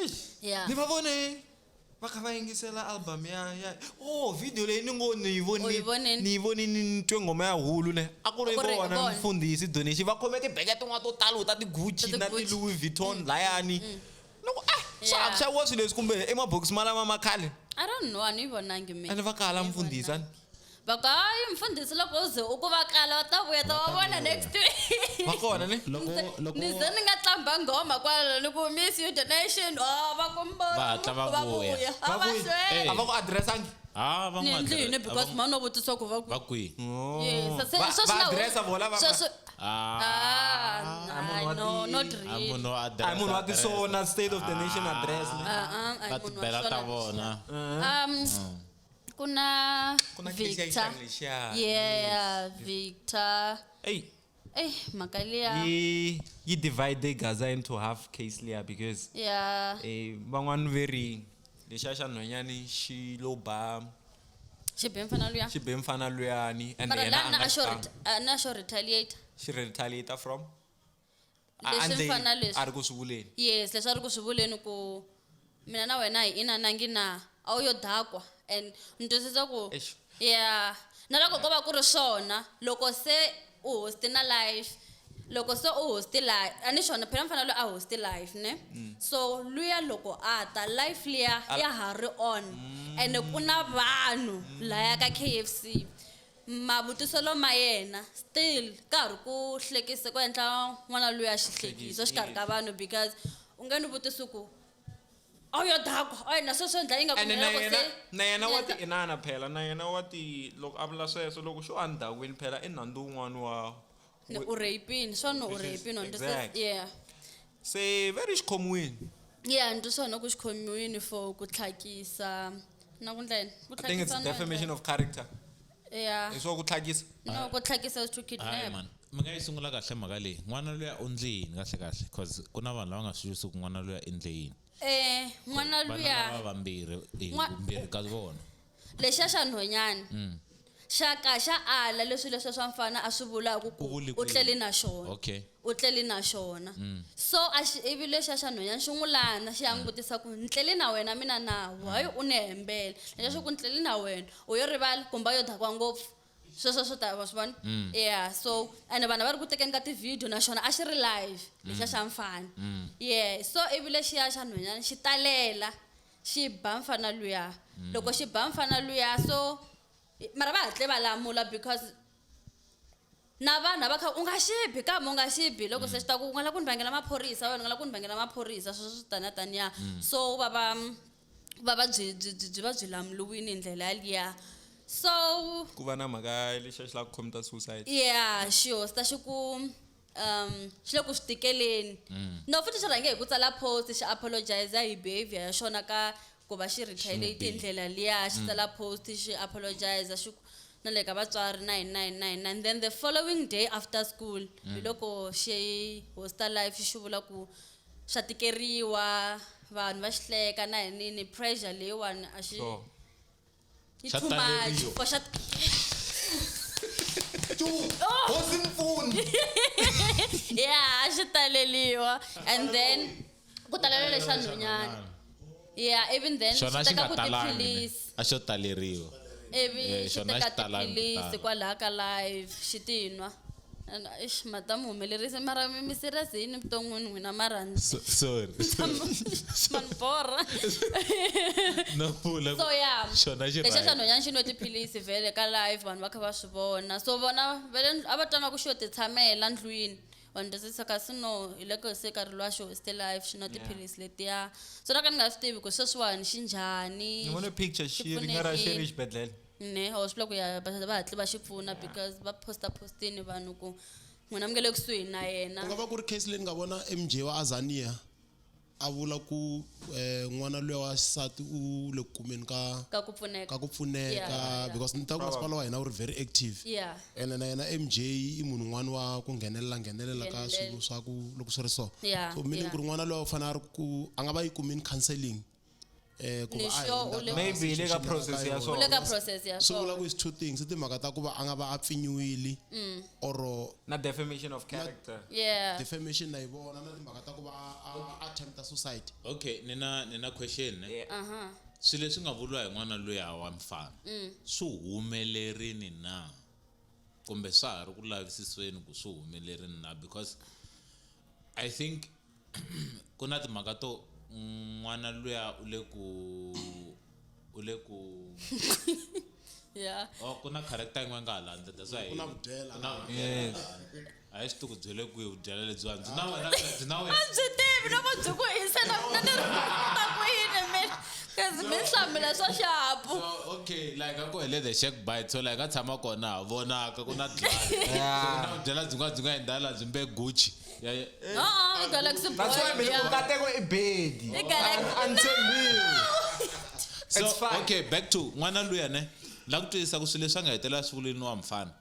Eish. Yeah. Ni va vone va kha va yingisela album ya oh video leyi ni ngo ni yi U yi vonile? ni yi vonini ni twe nghoma ya hulu ne a ku ri A ku ri vona vona. mfundhisi donation va khome tibeke tin'wana to talo ta ti-Gucci Ta na ti-Gucci. ti-Louis Vuitton layani loko ah swa ha Yeah. xaviwa swilo leswi kumbe i mabokisi malama ma khale I don't know, a ni yi vonangi mina. ene va kala mfundhisi ani Va ku hayi mfundhisi loko u ze u ku va kala va ta vuya ta va vona next week. va kona ne loko loko Ni ze ni nga tlamba nghoma kwala ni ku miss you donation oh va ku Va hatla va vuya. A va vuya. hlweli. A va ku addressangi ha va Ni n'wi endli yini address- because mhani wa vutisa ku va ku va kwihi Yes, se Va- sweswi va na- addressa vona va- sweswi- ah Ah, munhu wa no, ti- not a really. munhu wa a hi munhu wa tisona state of the nation address ne Ah, ah, va munhu wa tibela ta swona. vona Ku na Ku na case ya Victor. xihlangi lexiya. Yeah, Victor. Ey Eh, mhaka liya. yi divide Gaza into half case liya because Yeah. van'wani ve ri lexiya xa nhwanyani xi lo ba Xi be mfana luya. xi be mfana luyani and Mara yena la a na nga a xo xi a na xo retaliate. xi retaliate from A Leswi endle mfana leswi. a ri ku swi vuleni Yes, leswi a ri ku swi vuleni ku mina na wena hi inanangi na a wu yo dakwa and ni twisisa ku Eish. yeah na loko ko va ku ri swona loko se u hosti na live loko se u hosti live a ni xona phela mfana loyi a hosti live ne so luya loko a ta live liya ya ha ri on ene ku na vanhu laya ka KFC mavutiselo ma yena still ka ha ri ku hlekisa ku endla n'wana luya xihlekiso xikarhi ka vanhu because u nge ni vutisi ku a wu yo dakwa a yena sweswo endla ingaku ene mina na loko yena se na yena wa ti endla- inana phela na yena wa ti loko a vula sweswo loko xo endzhakwini phela i nandzu wun'wani wa Ni u rapini swona u rapini wa twisisa? Exact. yeah se ve ri xikhomiwini yeah ni twi swona ku xikhomiwini for ku tlhakisa na ku ndla yini ku I think it's tlhakisa na defamation of character yeah hi swa ku tlhakisa no ku tlhakisa is to hayi kidnap man mi nga yi sungula kahle mhaka leyi n'wana luya u ndle yini kahle kahle cause ku na vanhu lava nga swi twisisi ku n'wana luya i ndle yini eh n'wana vana luya lava vambirhi eh, vumbirhi ka vona lexiya xa nhwanyana xa ka xa ala leswi leswi swa mfana a swi vulaka ku U vule u ku tlele yini? na xona okay u tlele na xona so a xi ivi lexiya xa nhwanyana xi n'wi lana xi ya n'wi vutisa ku ni tlele na wena mina na why u ni hembele lexiya xi ku ni tlele na wena u yo rivala kumbe a yo dakwa ngopfu sweswo swo ta wa swi vona yeah so ene vanhu va ri ku tekeni ka ti-video naxona a xi ri live lexiya xa mfana yeah so ivi lexiya xa nhwanyana xi talela xi ba mfana luya loko xi ba mfana luya so mara va hatle va lamula because na vanhu va kha u nga xi bi kambe u nga xi bi loko se xi ta ku u nga lava ku ni vangela maphorisa wena u nga lava ku ni vangela maphorisa sweswo swi tani taniya so va va va va byi byi byi byi va byi lamuliwini hi ndlela yaliya so ku va na mhaka lexiya xi lava ku commita suicide yeah xi hosta xi ku xi le ku swi tikeleni no futhi xi rhange hi ku tsala post xi apologize hi behavior ya xona ka ku va xi retaliate hi ndlela liya xi tsala post xi apologize xi ku na le ka vatswari na yini na yini na yini and then the following day after school hi loko xi hosta live xi vula ku swa tikeriwa vanhu va xi hleka na yinini pressure leyiwani a xi Sure. yi Xa too much taleriwa. for xa hosi mpfuni yeah a xi taleliwa and then ku talela lexa nhwanyana yeah even then xona xi xi teka nga ku talangi tiphilisi a xo taleriwa ivi Eh, xi xona teka xi talangi ku tiphilisi tala. kwalaha ka live xi ti nwa And, eish madamu humelerisi mara mi serious yini vuton'wini n'wina mara Sorry mani borha no vula so yeah xona xi lexa xa right. nhwanyana xi nwe tiphilisi vhele ka live vanhu va kha va swi vona so vona vele a va twanga ku xi yo ti tshamela ndlwini vanhu twisisa kasi no hi loko se nkarhi luwa xi hoste live xi nwa tiphilisi letiya so na ka ni nga swi tivi ku sweswiwani xi njhani ni vone picture xi ri nga ra xi ri xibedhlele ne or swi vula ku ya va hatli va xi pfuna because va posta postini vanhu ku n'wina mi nge le kusuhi na yena ku nga va ku ri case leyi ni nga vona mj wa azania A vula ku n'wana luya wa xisati u le ku kumeni ka Ka ku pfuneka. ka ku pfuneka Yeah, yeah. because ni ta ku masipala wa hina wu ri very active. Yeah. Ene na yena MJ i munhu un'wana wa ku nghenelela nghenelela ka Nghenelela. swilo swa ku loko swi ri so. Yeah, So meaning yeah. ku ri n'wana luya u fanele a ri ku a nga va yi kumini counseling ku Ni va a sure hundza u le ka Maybe le ka situation leyi process a ya yona. swona. U le ka process ya Swi vula swona. ku is two things i timhaka ta ku va a nga va a pfinyiwile or Na defamation of character. Yeah. defamation na yi vona na timhaka ta ku va a attempta suicide. Okay, ni na question ne. Yeah. Swilo leswi nga vuriwa hi n'wana luya wa mfana swi humelerini na kumbe swa ha ri ku lavisisiweni ku swi humelerini na because I think ku na timhaka to n'wana luya u le ku Yeah. oh ku na character yin'wana nga ha landza that's why Ku na vudyela ku na vudyela a hi swi tivi ku byele kwihi vudyela lebyiwani byi na wena byi na wena A byi tivi loko byi ku hisa na mina ni ri ta ku yini mina kasi mi hlamula swa xapu. So, okay like a ku hele the shack bite so like a tshama kona ha vonaka ku na glass so ku na vudyela byin'wana byi nga endla laha byi mbe Gucci ya ya Uh-uh, i Galaxy Boy. That's why mina yeah. ku kateko i bedi. I Galaxy- A ni tshembiwi. So It's fine. okay back to n'wana luya ne la ku twisisa ku swilo leswi a nga hetelela swi vulini wa mfana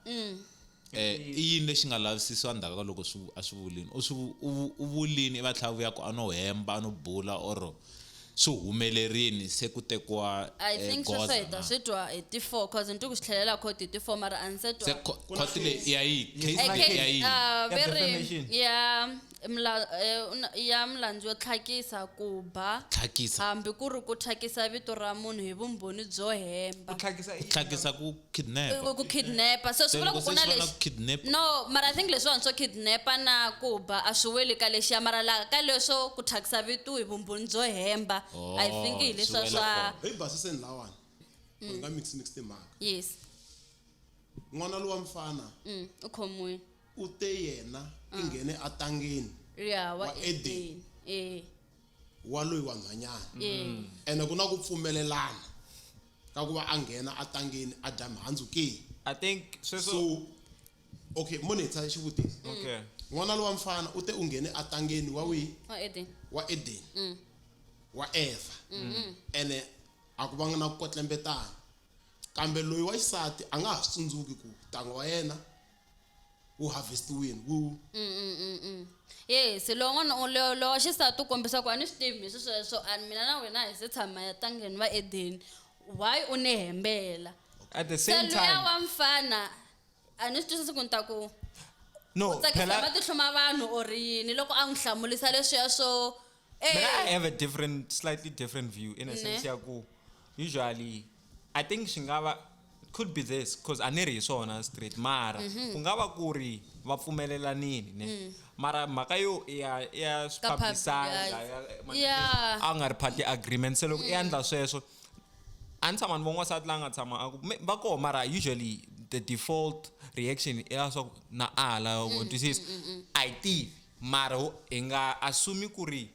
i yini lexi nga lavisisiwa ndzhaku ka loko swi a swi vulini u swi u vulini i va tlhela vuya ku a no hemba a no bula or swi humelerini se ku tekiwa I think sweswo goza hi ta na? swi twa hi ti-4 cause ni twi ku swi tlhelela court hi ti-4 mara a ni se twa. Se court leyi i ya yihi case Eh, leyi i ya case, yihi Ya ve ri defamation. ya milandzu yo tlhakisa ku ba tlhakisa hambi ku ri ku thyakisa vito ra munhu hi vumbhoni byo hemba Ku tlhakisa i- tlhakisa ku kidnap ku kidnapa so Se swi vula loko ku ku se na swi vula lexi ku kidnap no mara I think leswiwani swo kidnapa na ku ba a swi weli ka lexiya mara la ka leswo ku thyakisa vito hi vumbhoni byo hemba I think hi Oh, leswa swi swa wela Hi basiseni lawani ku hi nga mix mix timhaka. Yes. N'wana lowa mfana U khomiwile. U te yena i nghene atangeni ya wa Wa Eden. Eden eh wa loyi wa nhwanyana eh ene ku na ku pfumelelana ka ku va a nghena atangeni a dya mihandzu ke. I think sweswo So okay mo ni hetisa xivutiso. okay. N'wana lowa mfana u te u nghene atangeni wa wihi? Wa Eden. Wa Eden. Wa Eva. Ene a ku vanga na ku kotlembetana. Kambe loyi wa xisati a nga ha swi tsundzuki ku ntanga wa yena wu harvestiwini wu Yes, lowu n'wana u lo lo wa xisati u kombisa ku a ni swi tivi hi sweswo a ni mina na wena hi se tshama ya tangeni va Eden why u ni hembela At the se same luya time wa mfana a ni swi twisisi ku ni ta ku no u tsakisa phela matihlo ma vanhu or yini loko a n'wi hlamulisa leswiya swo But I eh have a different, slightly different view in a Ne. sense ya ku usually I think swi nga va could be this cause a ni ri hi swona straight mara ku nga va ku ri va pfumelelanini ne mara mhaka yo i ya i ya swi Ka publicize publicize. Yeah. a nga ri part ya agreement se loko i endla sweswo a ni tshama ni vo n'wansati la nga tshama a ku va koho mara usually the default reaction i ya swa ku na ala wa twisisa a yi tivi mara hi nga assume ku ri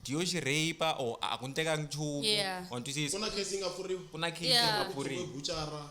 diyo xi rape or a ku ni tekangi nchumu Yeah. wa twisisa ku na case yi nga pfuriwa ku na case yi Yeah. nga pfuriwa buchara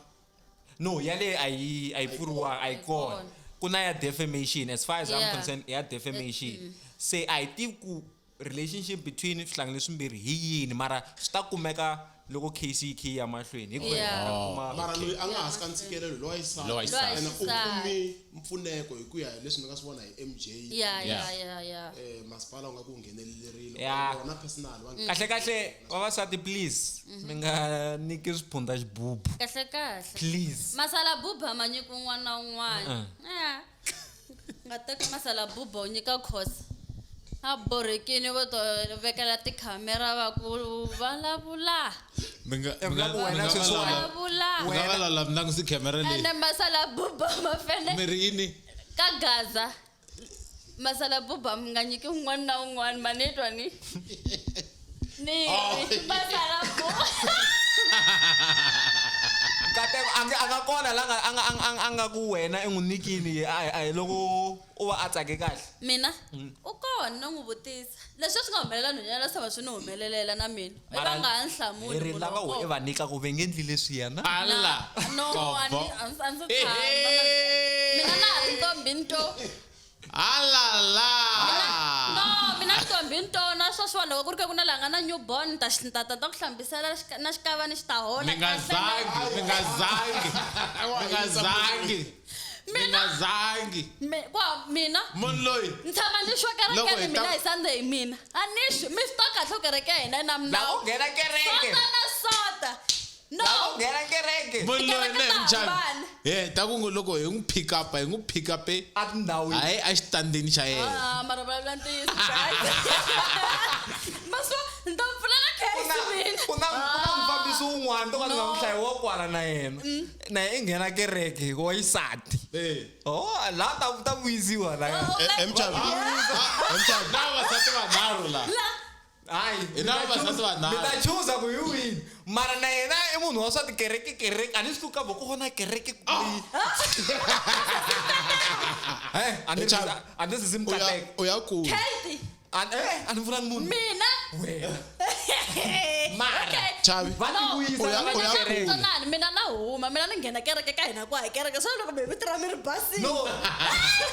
no yale a yi a yi pfuriwanga a yi kona kona. ku na ya defamation as far as I'm Yeah. concerned ya defamation se a yi tivi ku relationship between swihlangi leswimbirhi hi yini mara swi ta kumeka loko case yi khe yi ya mahlweni hi Yeah. kuma mara loyi a nga hansi ka ntshikelelo lowa Lowa Lowa xisati. ene u xisati. kumi mpfuneko hi ku ya hi leswi ni nga swi vona hi MJ ya ya Yeah. ya ya masipala wu nga ku nghenelelerile Yeah. wona personal va kahle kahle vavasati please mi nga nyiki swiphunda xibubu kahle kahle please masala buba ma nyika un'wana na un'wana Eh. nga teka masala buba u nyika khosa a borhekini vo to vekela tikhamera va ku vulavula mi nga Eh, mi nga vula ku wena mi nga sweswiwani. valala vulavula mi nga valala mi langutisi camera leyi ene masala buba ma fene mi ri yini ka gaza masala buba mi nga nyiki un'wana na un'wana ma ni twa ni ni ri masala buba Nkateko a nge a nga kona la nga a nga a nga ku wena i n'wi nyikini a hi loko u va a tsake kahle mina u kona no n'wi vutisa leswi swi nga humelela nhwanyana swi tshama swi ni humelelela na mina i va nga ha ni hlamuli hi ri munhu lava wa we i kona. va nyika ku ve nge endli leswiya na ala no a ni Kobo. a ndzi a ndzi tshama mina na ha ri ntombi nto ala la no mina ntombi nto naswona sweswiwani loko ku ri ka ku na laha nga na newborn ta ta ta ta ku hlambisela na xikavani xi ta hola Mi nga kahle na- zangi, mi nga zangi. Mi nga zangi. Mi nga zangi. Kwa mina Munhu loyi ni tshama ni xwa Loko kerekeni hi ta- mina hi Sunday hi mina. A ni xwi mi swi tiva kahle ku kereke ya hina yi na La ku minawu. nghena kereke. Sota na sota. No. La ku nghena kereke. munhu loyi Tikereke ne ta mchavi. hambana. He, ta ku ngo loko hi n'wi pick up, hi n'wi pick up A tindhawini. hayi exitandini xa yena. Ah, mara vulavula ntiyiso guys. Maswa ni ta pfulela Ku na case mina. ku na ku na mufambisi wun'wana to ka ni nga n'wi hlayi wa kwala na yena. Na yena i nghena kereke hikuva wa xisati. Eh. Oh, laha ta ta vuyisiwa la. Oh, Eh, Mchavi. Ah, Mchavi. Na vavasati vanharhu la. La. Hayi. Hi na vavasati vanharhu. Mi ta chuza ku hi wini. Mara na yena i munhu wa swa tikereke kereke. A ni swi ka ku vona kereke kwihi. Eh, a ni Mchavi. a ni sisi U ya mukateka. u ya kule. Kate. A ni vulanga munhu. Mina. Wena. Mara. Okay. Chavi. Va ti vuyisa U ya- va u ya kereke. kule. Twanani, mina na huma mina ni nghena kereke ka hina ku hayi kereke swa loko mi vito ra mi ri basile No. Ah,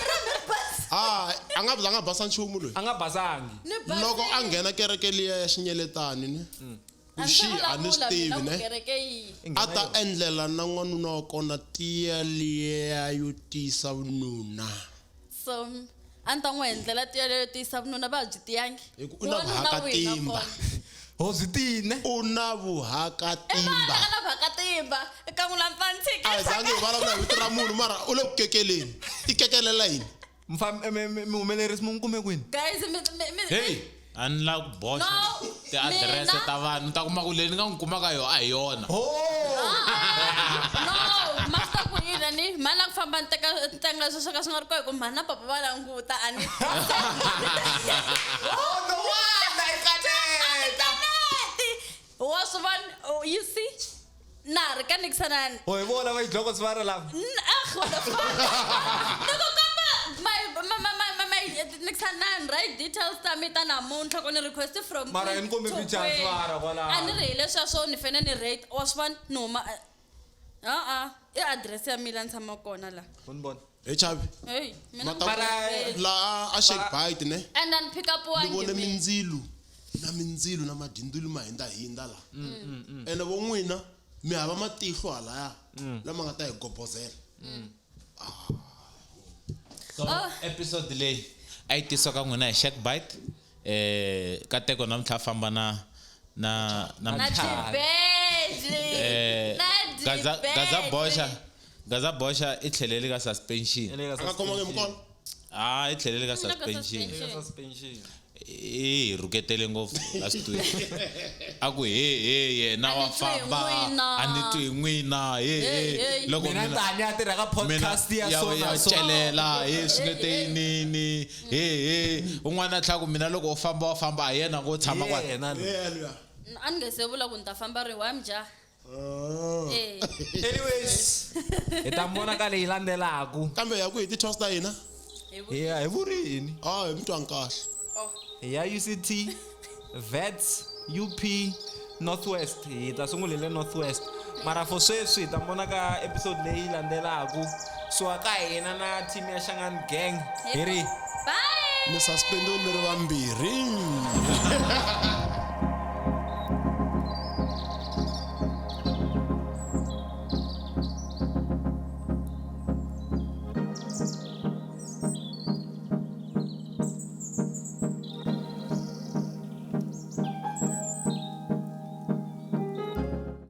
ra mi ri basile Ah, a nga za nga basa nchumu loyi. A nga basangi. ni basile Loko a nghena kereke liya ya xinyeletani ni. A Ku ni xi se a ni swi vulavula tivi mina ku ne. kereke yihi A ta endlela na n'wanuna wa kona tiya liya yo tiyisa vununa. so a ni ta n'wi endlela tiya leyo tiyisa vununa va byi tiyangi Hi ku u na Wanuna wihi na vuhakatimba. kona. Ho swi tine. U na I mani vuhakatimba. a nga na vuhakatimba eka n'wina A hi zangi hi vulavula hi vito ra munhu mara u le ku kekeleni. I kekelela yini? Muhumelerisi mi n'wi kume kwini? Guys mi Hey, a ni lavi ku boxa No, tiadirese mina- ta vanhu. Ta kuma ku leyi ni nga n'wi kumaka yona a hi yona. Oh! No ma swi ta ku yini ni mhani la ku famba ni teka ni tenga sweswo swo ka swi nga ri kona hi ku mhani na papa va languta a ni Oh, no wonder i kaneta. Kaneti! wa swi vona oh, you see na ha ri ka nikisanani Oh, hi vona va xidloko swi va ri lava. Ah, what the fuck? Ni ku komba my nikisanani right details ta mi ta namuntlha ku ni request from Mara kwini ni kombe to picture kwini. swi va kwalaho. A ni ri hi leswiya swo ni fane ni rate wa swi vona ni huma a-a i adirese ya mina ni tshamaka kona la U ni vona. He Chavi. hey mina Mata- Mara- Laha a shake bite ne. and then pick up Ni wangi vone mina. mindzilu na mindzilu na madindulu ma hindzahinda la. Ene vo n'wina mi hava matihlo halaya lama nga ta hi gobozela. So, episode leyi a yi tisiwa ka n'wina hi Shack Bite. Eh, Kateko namuntlha a famba na na na na dibeji eh na Gaza Gaza dibeji. Boxa Gaza Boxa i tlhelele ka suspension. A nga khomangi hi mukolo. Ah, i tlhelele ka Ka suspension. suspension. Suspension. I hi rhuketele ngopfu last week. A ku he he yena A ni wa twi hi famba. n'wina. A ni twi hi n'wina. He Hey, he. hey. Loko Mina tani a tirha ka podcast ya so ya na so. celela he swi nge te yinini he he un'wana a tlhela ku mina loko u famba wa famba a hi yena ngo tshama kwala Yena loyi. Yeah, luya. A ni nge se vula ku ni ta famba ri wa mja Ah. Eh. Anyways, hi ta mi vona ka leyi landzelaku. Kambe ya ku hi ti-toast ta hina. Hi Hi ya hi vurini. Ah, hi mi twangi kahle. oh. Hi ya UCT, Vets, UP, Northwest. Hi ta sungula hi le Northwest. Mara for sweswi hi ta mi vona ka episode leyi landzelaku. So ka hina na team ya Shangani Gang hi ri Bye. Mi suspendiwe mi ri vambirhi.